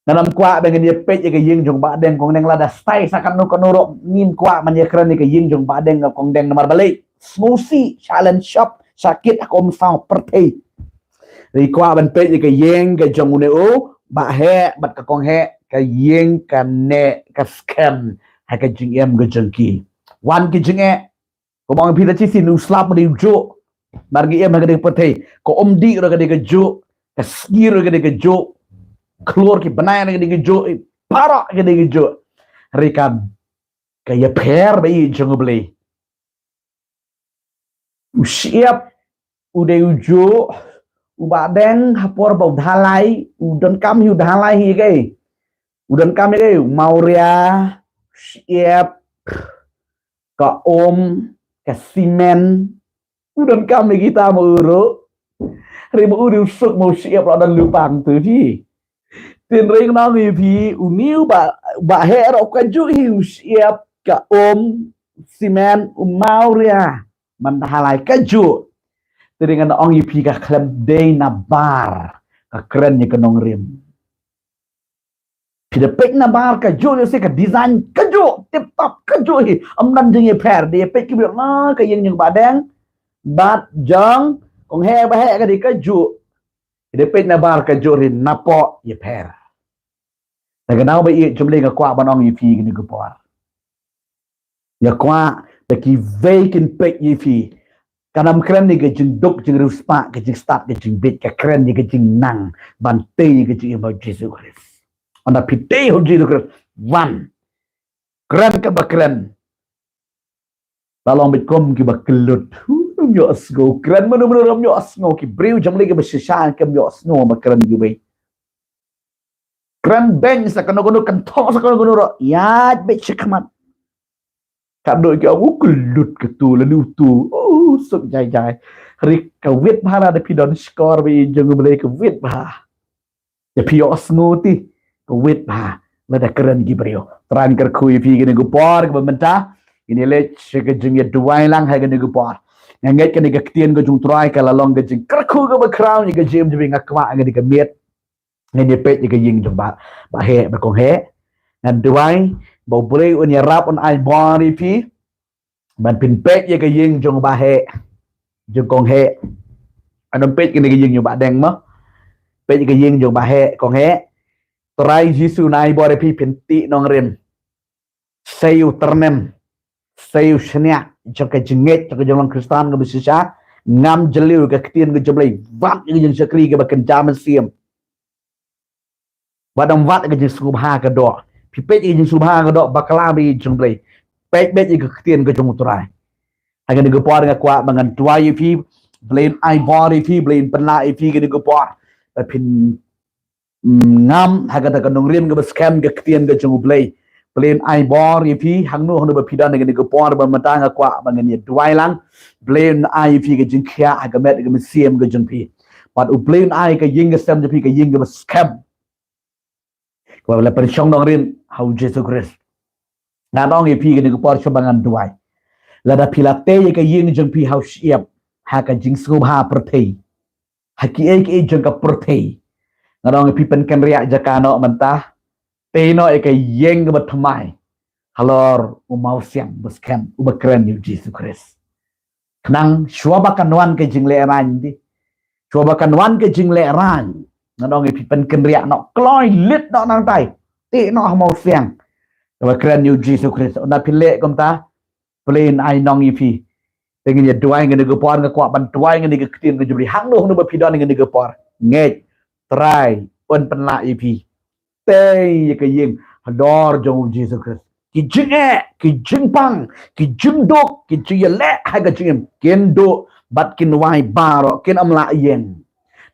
Ngan ym kwah ba ngin ïa peit ïa ka ïing jong u bah deng kong deng, lada stai sa kano kano ruh ngim kwah ban ïa kren ïa ka ïing jong u bah deng kong deng, namar balei? Sngewsih, shah lynshop, shah kit ha ka umsaw pyrthei. Ri kwah ban peit ïa ka ïing ka jong une u bah heh bad ka kong heh, ka ïing ka neh ka skhem ha ka jingim ka jong ki. Wan ki jingeh, kumba ong phi da shisien, u slap ka dei u juh. Namar ngi im ha ka dei ka pyrthei, ka umdih ruh ka dei ka juh, ka sngi ruh ka dei ka juh, khlur ki bnai ruh ka dei ka juh, baroh ka dei ka juh. Ri ka, ka ïapher ba ïeit jong U Blei. U shyiap u dei u juh, u bah deng ha por ba u dhalai, u donkam hi u dhalai hi ïa kaei? U donkam ïa kaei? U mawria, u shyiap, ka um, ka simen. U donkam ïa kita ma u ruh. Hynrei ma u dei u suk ma u shyiap ruh don lupang tu hi. Te hynrei ngan ong ïa phi, une u bah, bah heh ruh ka juh hi, u shyiap, ka um, simen, u mawria, man dhalai ka juh. Te hynrei ngan ong ïa phi, ka khlem dei nabar ka kren ïa ka nongrim. Phi da peit nabar ka juh, ïa se ka design ka juh, tip top ka juh hi. Ym don jingïapher, da ïa peit ki briew, na ka ïing jong u bah deng bad jong kong heh bah heh ka dei ka juh. Phi da peit nabar ka juh ri napoh ïapher. Te kane ba ïeit jong U Blei, nga kwah ban ong ïa phi kane ka por. Nga kwah ba kiwei kin peit ïa phi. Kan ym kren ïa ka jingduk, jingriewspah, ka jingstad, ka jingbit, ka kren ïa ka jingnang ban tei ïa ka jingim ha U Jisu Khrist. Ynda phi tei ha U Jisu Khrist, wan. Kren kaba kren. La long beit kum kiba kyllut. Hu, ym ïohsngew. Kren mano mano ruh ym ïohsngew. Ki briew jong U Blei kiba shisha kim ïohsngew ba kren kiwei. Kren beiñ sa kano kano, kynthoh sa kano kano ruh, ïaid beit shakhmat. Ka doi ki ong u klut ka tu la nu tu. U suk jai jai. Ri ka wit bha la da phi don shkor ba i jong u Blei ka wit bha. Ya phi o sngu ti ka wit bha. La da kren ki briew. Trai kyrkhu ïa phi kane ka por kaba mynta. Ini lech ka jingïaduwai lang ha kane ka por. Nga ngeit kane ka ktien ka jong Trai ka la long ka jingkyrkhu kaba khraw ïa ka jingim jong phi nga kwah kane ka miet. Ngan ïa peit ïa ka ïing jong ba ba heh ba kong heh. Ngan duwai ba u Blei un ïarap un ai bor ïa phi. Ban phin peit ïa ka ïing jong ba heh jong kong heh. An ym peit kane ka ïing jong ba deng mo. Peit ïa ka ïing jong ba heh kong heh. Trai Jisu un ai bor ïa phi phin tih nongrim. Sei u tyrnem, sei u shniah jong ka jingngeit jong ka jinglong Khristan kaba shisha. Ngam jylliew ka ktien ka jong Blei. Wat ïa ka jingshakri kaba kynja mynsiem. Wat ym wat ïa ka jingsngewbha ka doh. Phi peit ïa ka jingsngewbha ka doh bakla bad ïa ka jong Blei. Peit beit ïa ka ktien ka jong u Trai. Ha kane ka por nga kwah ba ngan duwai ïa phi, Blei un ai bor ïa phi, Blei un pynlah ïa phi kane ka por. Ba phin ngam ha kata ka nongrim kaba skhem ka ktien ka jong u Blei. Blei un ai bor ïa phi hangno hangno ba phi don ha kane ka por ba mynta nga kwah ba ngan ïa duwai lang. Blei un ai ïa phi ka jingkhiah ha ka met ka mynsiem ka jong phi. Bad u Blei un ai ka ïing ka sem jong phi ka ïing kaba skhem. Kaba la pynshong nongrim ha u Jisu Khrist. Nga ong ïa phi kane ka por shuwa ba ngan duwai. Lada phi la tei ïa ka ïing jong phi ha u shyiap ha ka jingsngewbha pyrthei. Ha kiei kiei jong ka pyrthei. Nga ong ïa phi pynkynriah jaka noh mynta. Tei noh ïa ka ïing kaba thymmai. Halor u mawsiang ba skhem uba kren ïa u Jisu Khrist. Khnang shuwa ba kan wan ka jinglehrain di. Shuwa ba kan wan ka jinglehrain. Nga ong ïa phi pynkynriah noh kloi lit noh nangtai. Tei noh ha mawsiang. Kaba kren ïa u Jisu Khrist. Ynda phi leh kumta. Blei un ai nong ïa phi. Te ngin ïa duwai kane ka por nga kwah ban duwai kane ka ktien ka jong Blei. Hangno hangno ba phi don kane ka por. Ngeit. Trai un pynlah ïa phi. Tei ïa ka ïing halor jong u Jisu Khrist. Ki jingeh, ki jingpang, ki jingduk, ki jingïaleh ha ka jingim. Kin duh bad kin wai baroh kin ym lah ïeng.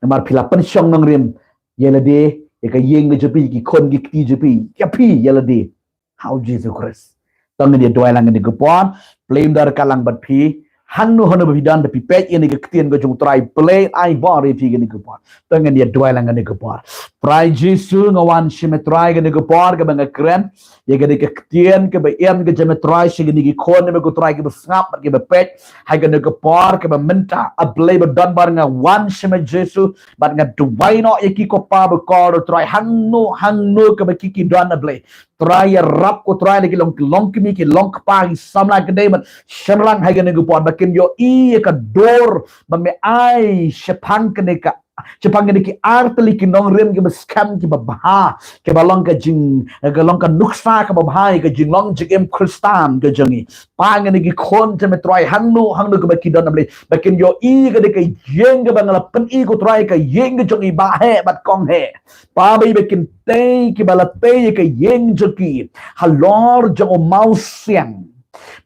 Namar phi la pynshong nongrim ïa lade, ïa ka ïing ka jong phi, ki khun ki kti jong phi, ïa phi ïa lade. Ha u Jisu Khrist. To ngin ïa duwai lang kane ka por, Blei un don ryngkat lang bad phi, hangno hangno ba phi don ba phi peit ïa kane ka ktien ka jong u Trai, Blei un ai bor ïa phi kane ka por. To ngin ïa duwai lang kane ka por. Trai Jisu nga wan sha me Trai kane ka por kaba nga kren ïa kane ka ktien kaba im ka jong me Trai sha kine ki khun jong me ko Trai kiba sngap bad kiba peit ha kane ka por kaba mynta. A Blei ba don bor nga wan sha me Jisu bad nga duwai noh ïa ki ko Pa bakordor Trai hangno hangno kaba ki ki don A Blei. Trai ïarap ko Trai da ki long ki long kmie ki long kpa ki samla ki dei ban shynrang ha kane ka por ba kin ïohi ïa ka dur ba me ai shaphang kane ka shaphang kine ki artylli ki nongrim kiba skhem kiba bha kiba long ka jing ka long ka nuksa kaba bha ïa ka jinglong jingim Khristan ka jong ngi. Pa ngin ki khun jong me Trai hangno hangno kaba ki don A Blei ba kin ïohi ka dei ka ïing kaba nga la pyni ko Trai ka ïing ka jong i Bah Heh bad Kong Heh. Pa ba ïa ba kin tei kiba la tei ïa ka ïing jong ki halor jong u mawsiang.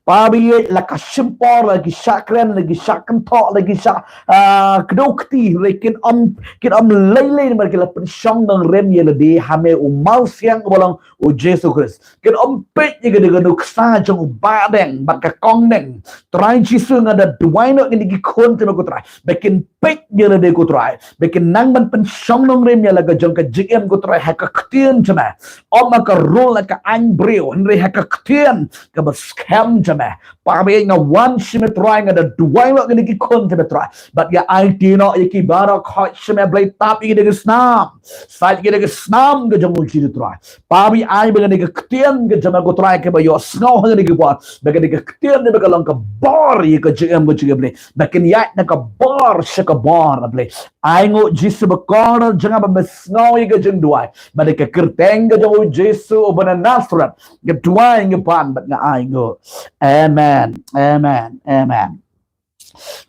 Pa ba ïa la ka shim por la ki shah kren la ki shah kynthoh la ki shah ah, kdew kti la kin ym kin ym lei lei namar ki la pynshong nongrim ïa lade ha me u mawsiang uba long u Jisu Khrist. Kin ym peit ïa ka dei ka nuksa jong u Bah Deng bad ka Kong Neng. Trai Jisu nga da duwai noh ïa kine ki khun jong me ko Trai ba kin peit ïa lade ko Trai ba kin nang ban pynshong nongrim ïa la ka jong ka jingim ko Trai ha ka ktien jong me. Ym ha ka rul ha ka aiñ briew hynrei ha ka ktien kaba skhem jong me. Pa ba ïa nga wan sha me Trai nga da duwai noh ïa kine ki khun jong me Trai bad ïa aiti noh ïa ki baroh khoit sha me Blei tap ïa ki da ka snam. Sait ïa ki da ka snam ka jong u Jisu Trai. Pa ba ïa ai ba kane ka ktien ka jong me ko Trai kaba ïohsngew ha kane ka por ba kane ka ktien ba ka long ka bor ïa ka jingim ka jong ki Blei ba kin ïaid na ka bor sha ka bor A Blei. Ai nguh Jisu bakordor jong nga ba me sngew ïa ka jingduwai ba da ka kyrteng ka jong u Jisu uba na Nasareth nga duwai nga pan bad nga ai nguh. Amen. Amen. Amen.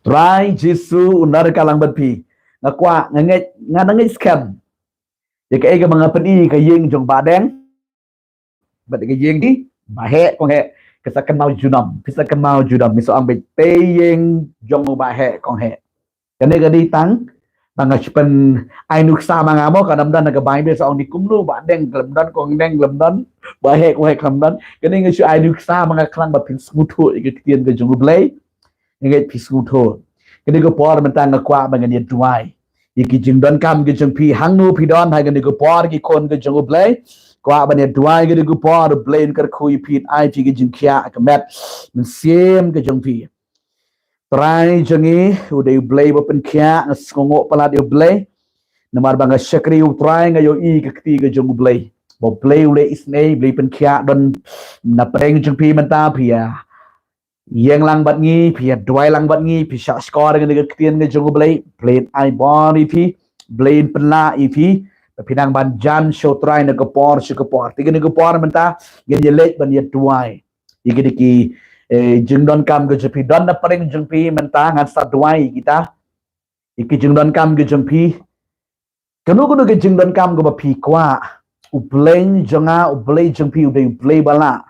Trai Jisu un don ryngkat lang bad phi. Nga kwah nga ngeit nga ngeit skhem. Ïa kaei kaba nga pyni ka ïing jong Bah Deng bad ka ïing jong i Bah Heh Kong Heh. Ka sa kynmaw junom ka sa kynmaw junom mi sa ong beit tei ïing jong u Bah Heh Kong Heh. Kane ka dei tang Tang nga shu pyn ai nuksa ma nga mo, ka nam don ha ka Bible sa ong di kumno, ba deng khlem don, kong deng khlem don, ba heh kong heh khlem don. Kane nga shu ai nuksa ma nga khnang ba phin sngewthuh ïa ka ktien ka jong U Blei. Nga ngeit phi sngewthuh. Kane ka por mynta nga kwah ba ngan ïa duwai ïa ki jingdonkam ki jong phi, hangno phi don ha kane ka por, ki khun ki jong U Blei. Kwah ban ïa duwai kane ka por, U Blei un kyrkhu ïa phi, ai phi ki jingkhiah ka met mynsiem ki jong phi. Trai jong ngi, u dei U Blei ba pynkhiah, nga sngewnguh palat ïa U Blei. Namar ba nga shakri U Trai, nga ïohi ka kti ka jong U Blei. Ba U Blei u leh isynei, U Blei pynkhiah, don na pdeng jong phi mynta, phi ïa ïeng lang bad ngi, phi ïa duwai lang bad ngi, phi shah shkor ngi da ka ktien ka jong U Blei, Blei un ai bor ïa phi, Blei un pynlah ïa phi, ba phi nang ban jan sha U Trai na ka por sha ka por. Te kane ka por mynta, ngin ïa leit ban ïa duwai ïa kine ki, eh, jingdonkam ki jong phi, don na pdeng jong phi mynta, ngan sa duwai ïa kita, ïa ki jingdonkam ki jong phi. Kano kano ka jingdonkam kaba phi kwah, U Blei jong nga, U Blei jong phi, u dei U Blei ba lah,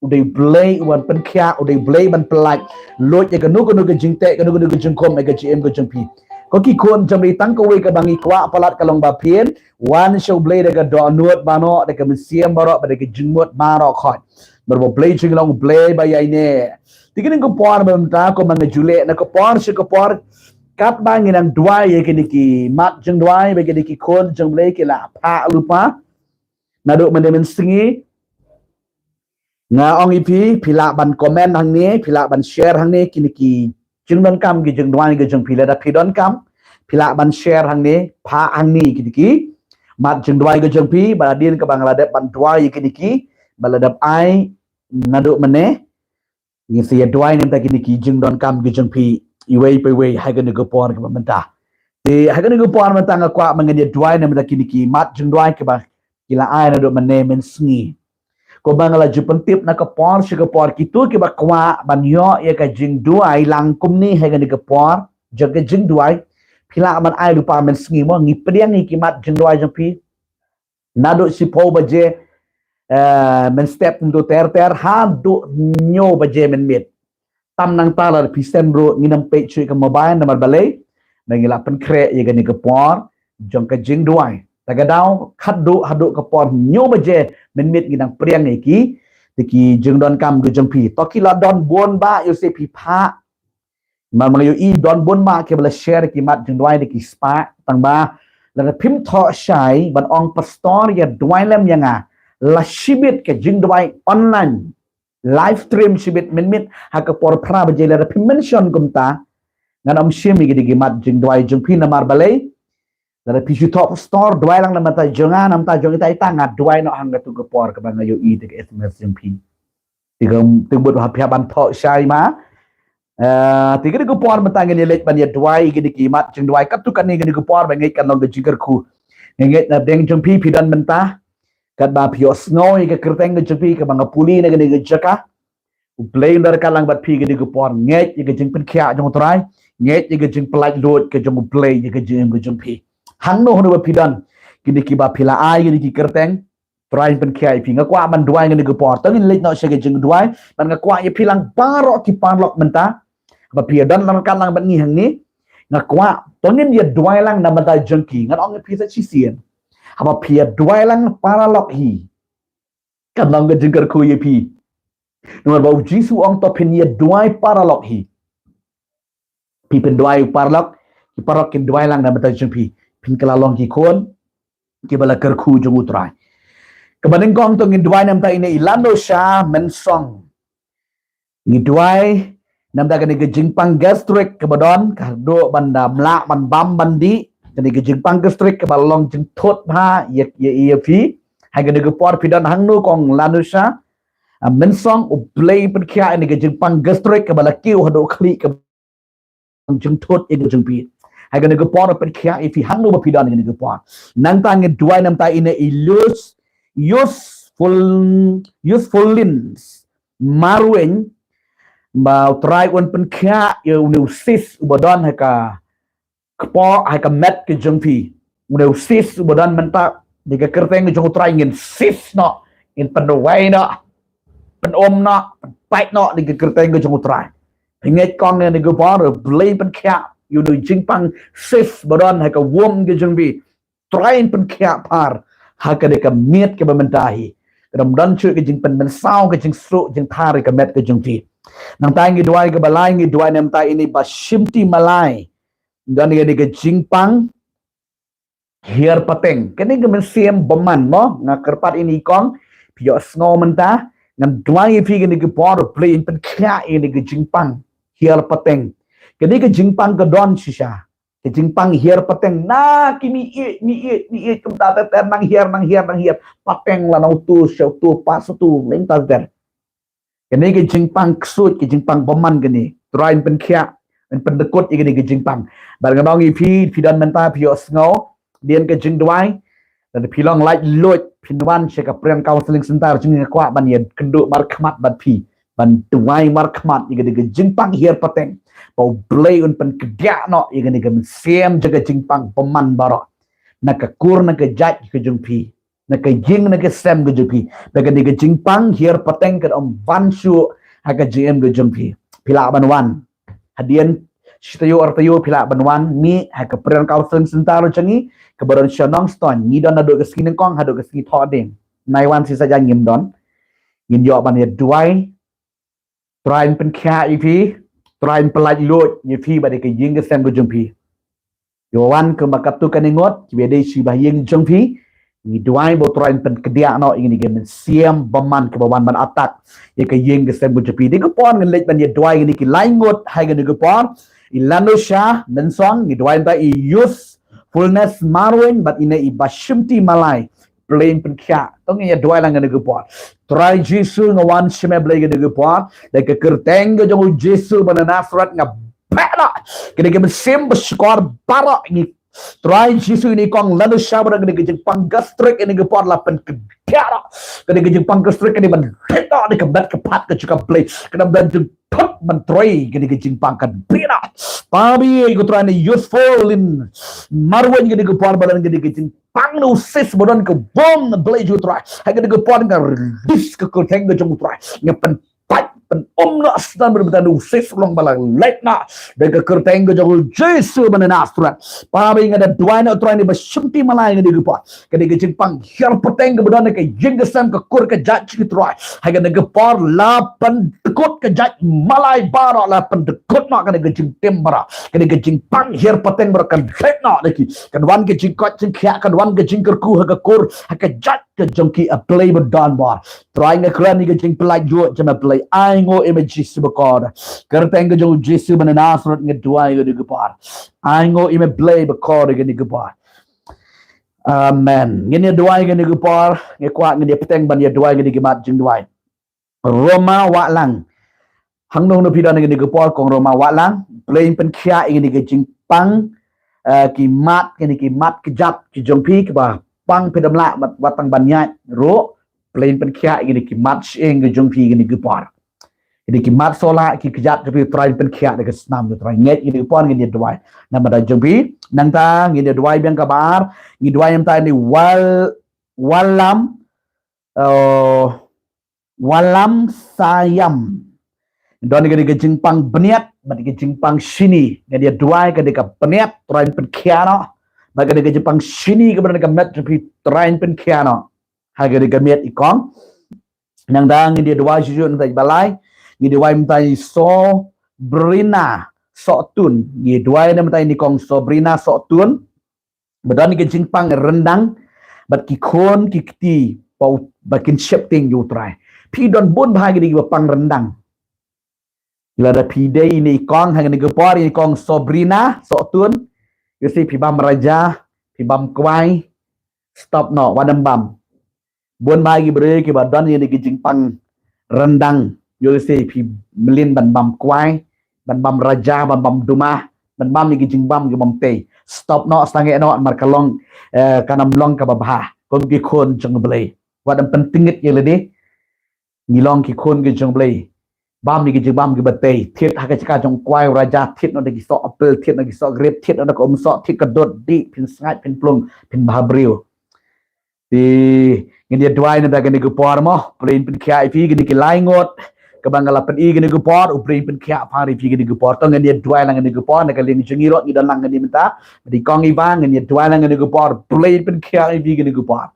u dei U Blei uban pynkhiah, u dei U Blei ban pyllait lut ïa kano kano ka jingteh, kano kano ka jingkhum ha ka jingim ka jong phi. Ko ki khun jong U Blei, tang kawei kaba ngi kwah palat ka long ba phin wan sha U Blei da ka dohnud ba noh, da ka mynsiem baroh, bad da ka jingmut baroh khoit. Namar ba U Blei jong ngi u long U Blei ba ïaineh. Te kane ka por ba mynta, kumba nga ju leh na ka por sha ka por, katba ngi nang duwai ïa kine ki mat jingduwai, ba kine ki khun jong U Blei ki la phah lypa naduh mynne mynsngi. Nga ong ïa phi, phi lah ban comment hangne, phi lah ban share hangne kine ki jingdonkam ki jingduwai ki jong phi. Lada phi donkam, phi lah ban share hangne, phah hangne kine ki mat jingduwai ki jong phi, ba hadien kaba nga la dep ban duwai ïa kine ki, ba la dep ai naduh mynne, ngin sa ïa duwai na bynta kine ki jingdonkam ki jong phi iwei pa iwei ha kane ka por kaba mynta. Te ha kane ka por mynta nga kwah ba ngin ïa duwai na bynta kine ki mat jingduwai kiba ki la ai naduh mynne mynsngi. Kumba nga la ju pyntip na ka por sha ka por, kito kiba kwah ban ïoh ïa ka jingduwai lang kumne ha kane ka por jong ka jingduwai, phi lah ban ai lypa mynsngi mo, ngi pdiang ïa ki mat jingduwai jong phi naduh shiphew baje, eh, mynstep kumto ter ter haduh hynñiew baje mynmiet. Tam nangta lada phi send ruh ngin ym peit shuh ïa ka mobile, namar balei? Ba ngi la pynkhreh ïa kane ka por jong ka jingduwai. Ta ka daw khatduh haduh ka por hynñiew baje mynmiet ngi dang pdiang ïa ki, te ki jingdonkam ki jong phi. To ki la don bun bah, ïoh se phi phah. Namar ma nga ïohi don bun bah kiba la share ki mat jingduwai da ki spah, tang ba lada phim thoh shai ban ong pastor ïa duwai lem ïa nga, la shibit ka jingduwai online, live stream shibit mynmiet ha ka por phra baje, lada phim mention kumta, ngan ym shim ïa ki da ki mat jingduwai jong phi. Namar balei? Lada phi shu thoh pastor duwai lang na bynta jong nga, na bynta jong ita ita, nga duwai noh ha katu ka por kaba nga ïohi da ka S M S jong phi. Te ka, te bud ha phi hap ban thoh shai ma. Eh, te kane ka por mynta ngin ïa leit ban ïa duwai kine ki mat jingduwai. Katto katne kane ka por ba ngeit kan long ka jingkyrkhu. Nga ngeit na pdeng jong phi, phi don mynta, katba phi ïohsngew ïa ka kyrteng ka jong phi kaba nga pule na kane ka jaka, U Blei un ryngkat lang bad phi kane ka por. Ngeit ïa ka jingpynkhiah jong U Trai, ngeit ïa ka jingpyllait lut ka jong U Blei ïa ka jingim ka jong phi. Hangno hangno ba phi don, kine kiba phi la ai kine ki kyrteng, Trai un pynkhiah ïa phi. Nga kwah ban duwai kane ka por. To ngin leit noh sha ka jingduwai, bad nga kwah ïa phi lang baroh ki paralok mynta, ba phi ïa don ryngkat lang bad ngi hangne, nga kwah to ngin ïa duwai lang na bynta jong ki. Ngan ong ïa phi sa shisien, haba phi ïa duwai lang paralok hi, kan long ka jingkyrkhu ïa phi. Namar ba U Jisu u ong to phin ïa duwai paralok hi. Phi pynduwai u paralok, ki paralok kin duwai lang na bynta jong phi. Phin kylla long ki khun kiba la kyrkhu jong U Trai. Kaba nyngkong to ngin duwai na bynta ine i Lanusha Mynsong. Ngi duwai na bynta kane ka jingpang gastric kaba don, ka haduh ban da mlah ban bam ban dih, kane ka jingpang gastric kaba long jingthut bha ïa, ïa, ïa phi. Ha kane ka por phi don hangno kong Lanusha, ah, Mynsong, U Blei pynkhiah ïa kane ka jingpang gastric kaba la kiew haduh khlieh kaba jingthut ïa ka jong phi. Ha kane ka por pynkhiah ïa phi hangno ba phi don ha kane ka por. Nangta ngin duwai na bynta ine i Lus, Useful, Useful Lins Marweng, ba U Trai un pynkhiah ïa une u cyst uba don ha ka kpoh, ha ka met ka jong phi. Une u cyst uba don mynta, da ka kyrteng ka jong U Trai ngin cyst noh, ngin pynduwai noh, pynum noh, pynpait noh da ka kyrteng ka jong U Trai. Phi ngeit kong, ïa kane ka por U Blei pynkhiah, ïa une u jingpang cyst ba don ha ka womb ka jong phi. Trai pynkhiah bha ha kane ka miet kaba mynta hi. Ka dang don shuh ka jingpynmynsaw, ka jingsuk jingthar ïa ka met ka jong phi. Nangta ngi duwai kaba lai, ngi duwai namar ïa ine i Bashimti Malai. Don ïa kane ka jingpang hiar pateng. Kane ka mynsiem bymman mo, nga kyrpad ïa ine i kong, phi ïohsngew mynta, ngan duwai ïa phi kane ka por, Blei pynkhiah ïa kane ka jingpang hiar pateng. Kane ka jingpang ka don shisha. Ka jingpang hiar pateng, na ki miet, miet, miet, kumta ter ter, nang hiar, nang hiar, nang hiar. Pateng la na utu sha utu, pas utu, lem ter ter. Kane ka jingpang ksuid, ka jingpang bymman kane. Trai pynkhiah, pyndykut ïa kane ka jingpang. Bad nga ong ïa phi, phi don mynta phi ïohsngew, dien ka jingduwai, lada phi long laitluid, phin wan sha ka Prayer Counseling Center jong ngi, nga kwah ban ïakynduh markhmat bad phi, ban duwai markhmat ïa kane ka jingpang hiar pateng. Ba U Blei un pynkdiah noh ïa kane ka mynsiem jong ka jingpang bymman baroh. Na ka kur, na ka jait ka jong phi, na ka ïing, na ka sem ka jong phi. Ba kane ka jingpang hiar pateng kan ym wan shuh ha ka jingim ka jong phi. Phi lah ban wan. Hadien shi taïew ar taïew phi lah ban wan mih ha ka Prayer Counseling Center jong ngi, kaba don sha Nongstoiñ. Ngi don naduh ka sngi nyngkong haduh ka sngi thohdieng. Nai wan shi saitjaiñ ngim don. Ngin ïoh ban ïaduwai. Trai pynkhiah ïa phi, Trai pynlaitluid ïa phi bad ïa ka ïing ka sem ka jong phi. Ïa wan kumba katto katne ngut, kiba dei sha ba ïing jong phi. Ngi duwai ba U Trai un pynkdiah noh ïa kane ka mynsiem bymman kaba wan ban attack ïa ka ïing ka sem ka jong phi. Dei ka por ngan leit ban ïaduwai ïa kine ki lai ngut ha kane ka por. I Lanusha Mynsong, ngi duwai ba i Youthfulness Marwein bad ine i Bashimti Malai. Blei pynkhiah. To ngin ïaduwai lang kane ka por. Trai Jisu, nga wan sha me Blei kane ka por. Da ka kyrteng ka jong U Jisu ba na Nasareth nga beh noh kane ka mynsiem ba shukor baroh. Ngi, Trai Jisu, ine i kong Lanusha ba don kane ka jingpang gastric, ine ka por la pynkdiah noh kane ka jingpang gastric, kane ban heh noh da ka met ka phad ka jong ka Blei. Kane ban jingthut ban trei kane ka jingpang, kan beh noh. Pabi ko Trai, ine i Youthfulness Marwein kane ka por ba don kane ka jingpang na u cyst ba don ha ka womb, Blei jong U Trai. Ha kane ka por nga release ha ka kyrteng ka jong U Trai. Nga pyn pynum noh Satan, ba don ha u cyst, long ba la lait noh da ka kyrteng ka jong U Jisu ba na Nasareth. Pabi nga da duwai noh Trai ine i Bashimti Malai kane ka por. Kane ka jingpang hiar pateng kaba don ha ka ïing ka sem, ka kur ka jait jong ngi Trai. Ha kane ka por la pyndykut ka jait Malai baroh, la pyndykut noh kane ka jingtim baroh. Kane ka jingpang hiar pateng baroh kan lait noh da ki. Kan wan ka jingkoit jingkhiah, kan wan ka jingkyrkhu ha ka kur, ha ka jait ka jong ki, A Blei badonbor. Trai nga kren ïa ka jingpynlaitluid jong me Blei. Ai nguh ïa me Jisu bakordor. Kyrteng ka jong U Jisu ba na Nasareth nga duwai ïa kane ka por. Ai nguh ïa me Blei bakordor ïa kane ka por. Amen. Ngin ïaduwai ïa kane ka por, nga kwah ngin ïa bteng ban ïaduwai ïa kane ka mat jingduwai. Roma Wahlang. Hangno hangno phi don ha kane ka por, kong Roma Wahlang. Blei pynkhiah ïa kane ka jingpang, eh, ki mat, kine ki mat kjat ki jong phi, kiba pang phi dam lah, mat, wat tang ban ïaid ruh. Blei pynkhiah ïa kine ki mat shyieng ki jong phi ha kane ka por. Kine ki mat sohla ki kjat jong phi, Trai pynkhiah da ka snam jong U Trai. Ngeit ïa kane ka por ngin ïaduwai namar da jong phi. Nangta ngin ïaduwai biang kaba ar, ngin duwai namar ta ine i Wal, Wallam, eh, Wallam Sayam. Don kane ka jingpang bniat bad ka jingpang shini. Ngin ïaduwai kane ka bniat, Trai pynkhiah noh. Bad kane ka jingpang shini kaba don ha ka met jong phi, Trai pynkhiah noh. Ha kane ka miet i kong. Nangta ngin ïaduwai shuh shuh namar ta i ba lai. Ngin duwai namar ta i Sobrina Sohtun. Ngin duwai namar ta ine i kong Sobrina Sohtun. Ba don ka jingpang ryndang bad ki khun ki kti, ba, ba kin sheptieng ïa U Trai. Phi don bun bha kine kiba pang ryndang. Lada phi dei ine i kong ha kane ka por, ine i kong Sobrina Sohtun, ïohi phi bam raja, phi bam kwai, stop noh, wat nym bam. Bun bha ki briew kiba don ïa kine ki jingpang ryndang, ïohi phi mlien ban bam kwai, ban bam raja, ban bam dumah, ban bam ïa ki jingbam ki bym tei. Stop noh, sangeh noh, namar ka long, eh, kan ym long kaba bha kum ki khun jong U Blei. Wat nym pyntngit ïa lade. Ngi long ki khun ki jong U Blei. Bam ïa ki jingbam kiba tei. Thied ha ka jaka jong u kwai u raja, thied noh da ki soh apple, thied noh da ki soh grep, thied noh da ka umsoh, thied ka dud, dih, phin sngaid, phin plung, phin bha briew. Te ngin ïaduwai namar kane ka por mo, Blei un pynkhiah ïa phi kine ki lai ngut, Kaba nga la pyni kane ka por, U Blei pynkhiah pha ïa phi kane ka por. To ngin ïa duwai lang kane ka por, na ka liang jong ngi ruh ngi don lang kane mynta. Bad i kong Eva, ngin ïa duwai lang kane ka por, U Blei pynkhiah ïa phi kane ka por.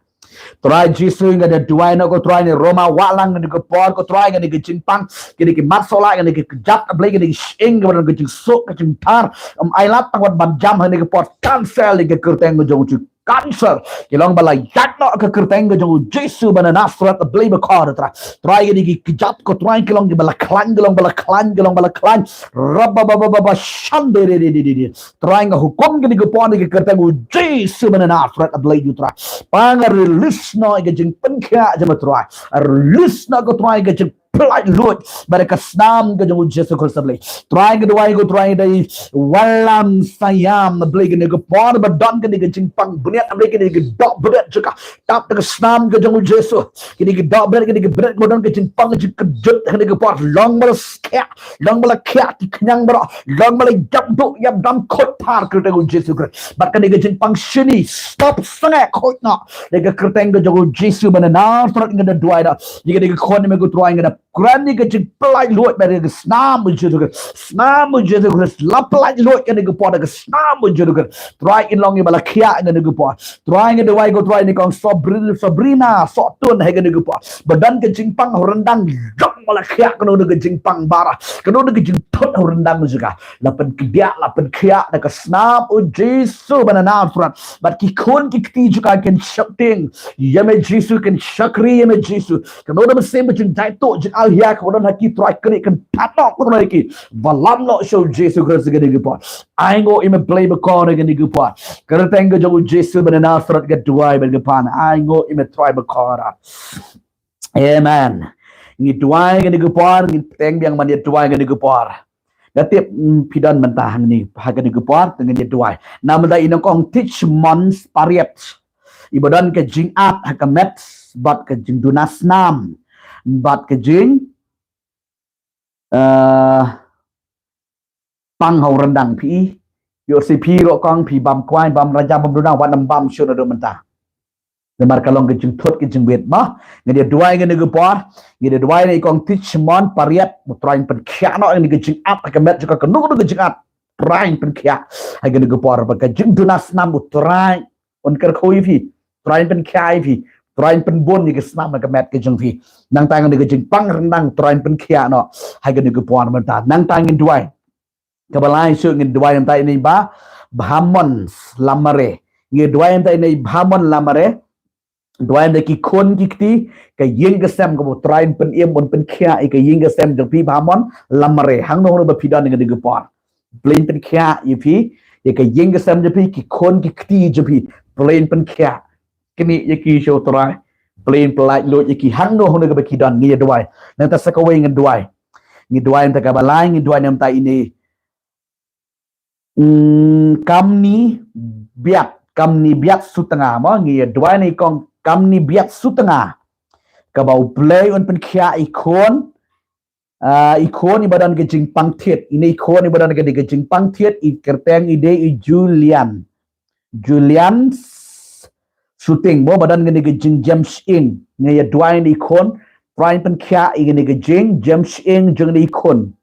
Trai Jisu, nga da duwai noh ko Trai, ngi roma wah lang kane ka por ko Trai, kane ka jingpang, kane ka mat sohla, kane ka kjat, A Blei, kane ka shyieng, kaba don ka jingsuk, ka jingthar, ym ailad tang wat ban jam ha kane ka por, cancel ïa ka kyrteng ka jong u Jisu. Cancer ki long ba la ïaid noh ha ka kyrteng ka jong u Jisu ba na Nasareth, A Blei bakordor Trai. Trai, kine ki kjat ko Trai, ki long ki ba la khlaiñ, ki long ba la khlaiñ, ki long ba la khlaiñ. Rababababa, shande de de de de de. Trai, nga hukum kine ki por ha ka kyrteng u Jisu ba na Nasareth, A Blei jong u Trai. Ba nga release noh ïa ka jingpynkhiah jong me Trai. Release noh ko Trai ïa ka jing pyllait luid bad ka snam ka jong u Jisu Khrist, A Blei. Trai, nga duwai ko Trai, dei wallam siam, A Blei, kine ki por ba don kine ki jingpang bniat, A Blei, kine ki doh bniat jong ka, tap da ka snam ka jong u Jisu. Kine ki doh bniat, kine ki bniat ba don ka jingpang jingkjut ha kine ki por, long ba la khiah, long ba la khiah ki khñiang baroh, long ba la ïap duh ïap dam, khuid phar ha ka kyrteng u Jisu Khrist. Bad kane ka jingpang shini, stop, sangeh, khuid noh ha ka kyrteng ka jong u Jisu ba na Nasareth. Nga da duwai noh ïa kine ki khun jong me ko Trai, nga da kren ïa ka jingpyllait luid bad ka snam u Jisu Khrist. Snam u Jisu Khrist la pyllait luid kane ka por da ka snam u Jisu Khrist. Trai, kin long ïa ba la khiah ha kane ka por. Trai, nga duwai ko Trai, ïa kong Sabri-, Sabrina Sohtun ha kane ka por, ba don ka jingpang ha u ryndang, long ba la khiah kano kano ka jingpang baroh, kano kano ka jingthut ha u ryndang jong ka. La pynkdiah, la pynkhiah da ka snam u Jisu ba na Nasareth. Bad ki khun ki kti jong ka kin sheptieng ïa me Jisu, kin shakri ïa me Jisu. Kano kano ka mynsiem ka jingjaituh jingalhia kaba don ha ki Trai, kane kan thad noh ko Trai ïa ki. Wallam noh sha u Jisu Khrist ha kane ka por. Ainguh ïa me Blei bakordor ha kane ka por. Kyrteng ka jong u Jisu ba na Nasareth nga duwai bad nga pan. Ainguh ïa me Trai bakordor. Amen. Ngi duwai ha kane ka por, ngi pynbeit biang ban ïa duwai ha kane ka por. Nga tip, mm, phi don mynta hangne ha kane ka por, te ngin ïa duwai. Namar da i nongkong Tich Mon Pariat, i ba don ka jingat ha ka met bad ka jingduna snam bad ka jing, eh, pang ha u ryndang, phi ïoh sih phi ruh kong, phi bam kwai, bam raja, bam duna, wat nym bam shuh naduh mynta. Namar ka long ka jingthut ka jingwit mo. Ngin ïa duwai ha kane ka por, ngin ïa duwai na i kong Tich Mon Pariat, u Trai un pynkhiah noh ïa kane ka jingat ha ka met jong ka, kano kano ka jingat, Trai un pynkhiah ha kane ka por. Bad ka jingduna snam, u Trai un kyrkhu ïa phi, Trai un pynkhiah ïa phi, Trai un pynbun ïa ka snam ha ka met ka jong phi. Nangta ïa kane ka jingpang ryndang, Trai un pynkhiah noh ha kane ka por mynta. Nangta ngin duwai. Kaba lai shuh ngin duwai nangta ïa i Bah, Bhamon Lamare. Ngin duwai nangta ïa i Bhamon Lamare. Duwai nangta ki khun ki kti, ka ïing ka sem kaba u Trai un pynim, un pynkhiah ïa ka ïing ka sem jong phi Bhamon Lamare. Hangno hangno ba phi don ha kane ka por, Blei un pynkhiah ïa phi, ïa ka ïing ka sem jong phi, ki khun ki kti jong phi, Blei un pynkhiah. Knieh ïa ki sha u Trai, Blei un pyllait luid ïa ki hangno hangno kaba ki don. Ngin ïa duwai. Nangta sa kawei ngin duwai. Ngin duwai nangta kaba lai, ngin duwai nangta ïa i, mm, Kamni Biat, Kamni Biat Sutnga mo. Ngin ïa duwai na i kong Kamni Biat Sutnga, kaba u Blei un pynkhiah i khun, ah, i khun i ba don ka jingpang thied. Ine i khun i ba don ka, ka jingpang thied, i kyrteng i dei i Julian. Julian S-, Suting mo, ba don kane ka jingjem shyieng. Ngin ïa duwai na i khun, Trai un pynkhiah ïa kane ka jingjem shyieng jong kane i khun.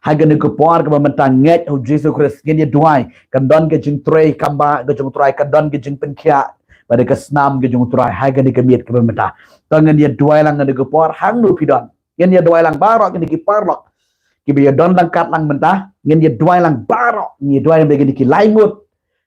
Ha kane ka por kaba mynta, ngeit ha u Jisu Khrist, ngin ïa duwai. Kan don ka jingtrei kam ba ka jong u Trai, kan don ka jingpynkhiah bad ka snam ka jong u Trai ha kane ka miet kaba mynta. To ngin ïa duwai lang ha kane ka por, hangno phi don. Ngin ïa duwai lang baroh kine ki paralok kiba ïa don lang kat lang mynta. Ngin ïa duwai lang baroh, ngin ïa duwai lang ba kine ki lai ngut,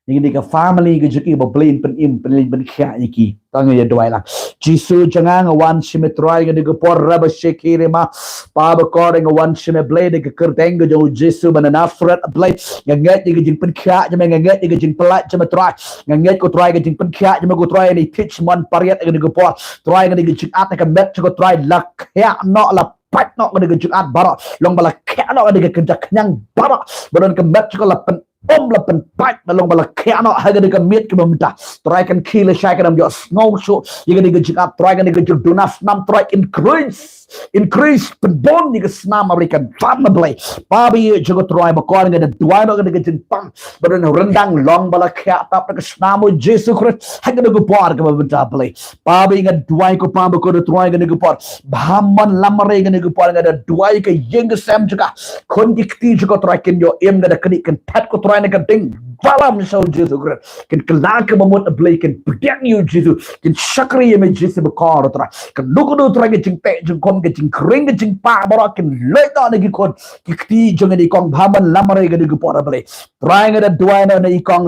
kine ki family ka jong ki, ba Blei un pynim, Blei un pynkhiah ïa ki. To ngin ïa duwai lang. Jisu jong nga, nga wan sha me Trai ha kane ka por, raba shakri ma. Pa bakordor, nga wan sha me Blei da ka kyrteng ka jong u Jisu ba na Nasareth, Blei. Nga ngeit ïa ka jingpynkhiah jong me, nga ngeit ïa ka jingpyllait jong me Trai. Nga ngeit ko Trai ka jingpynkhiah jong me ko Trai, ïa i Tich Mon Pariat ha kane ka por. Trai, kane ka jingat ha ka met jong ko Trai, la khiah noh, la pait noh kane ka jingat baroh. Long ba la khiah noh kane ka kynja khñiang baroh ba don ha ka met jong ko, la pyn um la pynpait, ba long ba la khiah noh ha kane ka miet kaba mynta. Trai kan khie lashai, kan ym ïohsngew shuh ïa kane ka jingap, Trai, kane ka jingduna snam, Trai, increase, increase, pynbun ïa ka snam, A Blei, kan bam, A Blei. Pabi jong ka Trai bakor, nga da duwai noh kane ka jingpang ba don ryndang, long ba la khiah tap da ka snam u Jisu Khrist ha kane ka por kaba mynta, A Blei. Pabi nga duwai ko Pa bakor, Trai, kane ka por, bha mon lamare kane ka por, nga da duwai ka ïing ka sem jong ka, khun ki kti jong ka, Trai, kin ïoh im, nga da knieh kynthet ko Trai na ka ding balam sha u Jisu Khrist. Kin kylla ka bamut, A Blei, kin pdiang ïa u Jisu, kin shakri ïa me Jisu bakor, Trai. Kano kano, Trai, ka jingteh jingkhum, ka jingkhring ka jingpang baroh, kin leit noh na ki khun ki kti jong kane i kong, bha mon lamare kane ka por, A Blei. Trai, nga da duwai noh na i kong,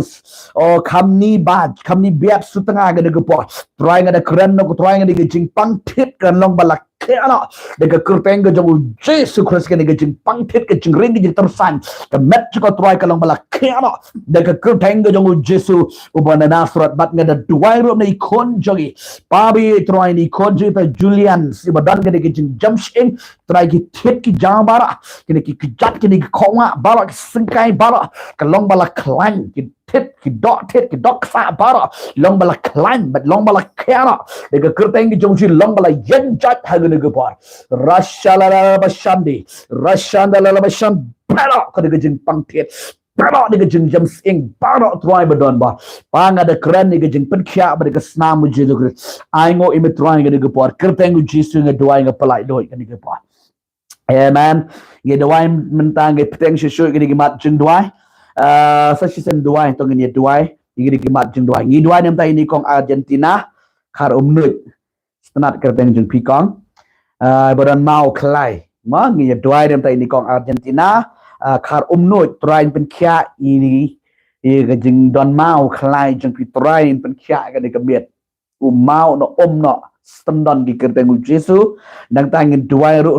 o, Khamni Bah, Khamni Biat Sutnga kane ka por. Trai, nga da kren noh ko Trai, kane ka jingpang thied kan long ba la khiah noh da ka kyrteng ka jong u Jisu Khrist, kane ka jingpang thied, ka jingring, ka jingtyrsan, ka met jong ka Trai, ka long ba la khiah noh da ka kyrteng ka jong u Jisu uba na Nasareth. Bad nga da duwai ruh na i khun jong i, Pabi, Trai, na i khun jong i, Pa Julian, iba don kane ka jingjam shyieng, Trai, ki thied ki jaw baroh, kine ki kjat, kine ki khongwah baroh, ki syngkai baroh, ka long ba la khlaiñ, ki thied, ki doh thied, ki doh ksah baroh, long ba la khlaiñ, bad long ba la khiah noh da ka kyrteng ka jong u Jisu, long ba la ïeng jait ha kane ka por. Rasha la la la ba shandi, rashanda la la ba shan, baroh kane ka jingpang thied, baroh kane ka jingjam shyieng, baroh, Trai, ba don ba. Pa, nga da kren ïa ka jingpynkhiah bad ka snam u Jisu Khrist. Ai nguh ïa me, Trai, kane ka por, kyrteng u Jisu nga duwai, nga pyllait luid kane ka por. Amen. Ngi duwai mynta, ngi bteng shuh shuh ïa kine ki mat jingduwai. Ah, sa shisien duwai, to ngin ïa duwai ïa kine ki mat jingduwai. Ngi duwai na ka bynta ine i kong Argentina, Khar Umnuid. Sngewtynnat kyrteng jong phi kong. Ah, ba don maw khlai. Mo, ngi ïa duwai na ka bynta ine i kong Argentina, ah, Khar Umnuid, Trai, pynkhiah ïa, ïa ka jingdon maw khlai jong phi, Trai, pynkhiah ïa kane ka miet. U maw noh, um noh, sngewtynnat ki kyrteng u Jisu. Nangta ngin duwai ruh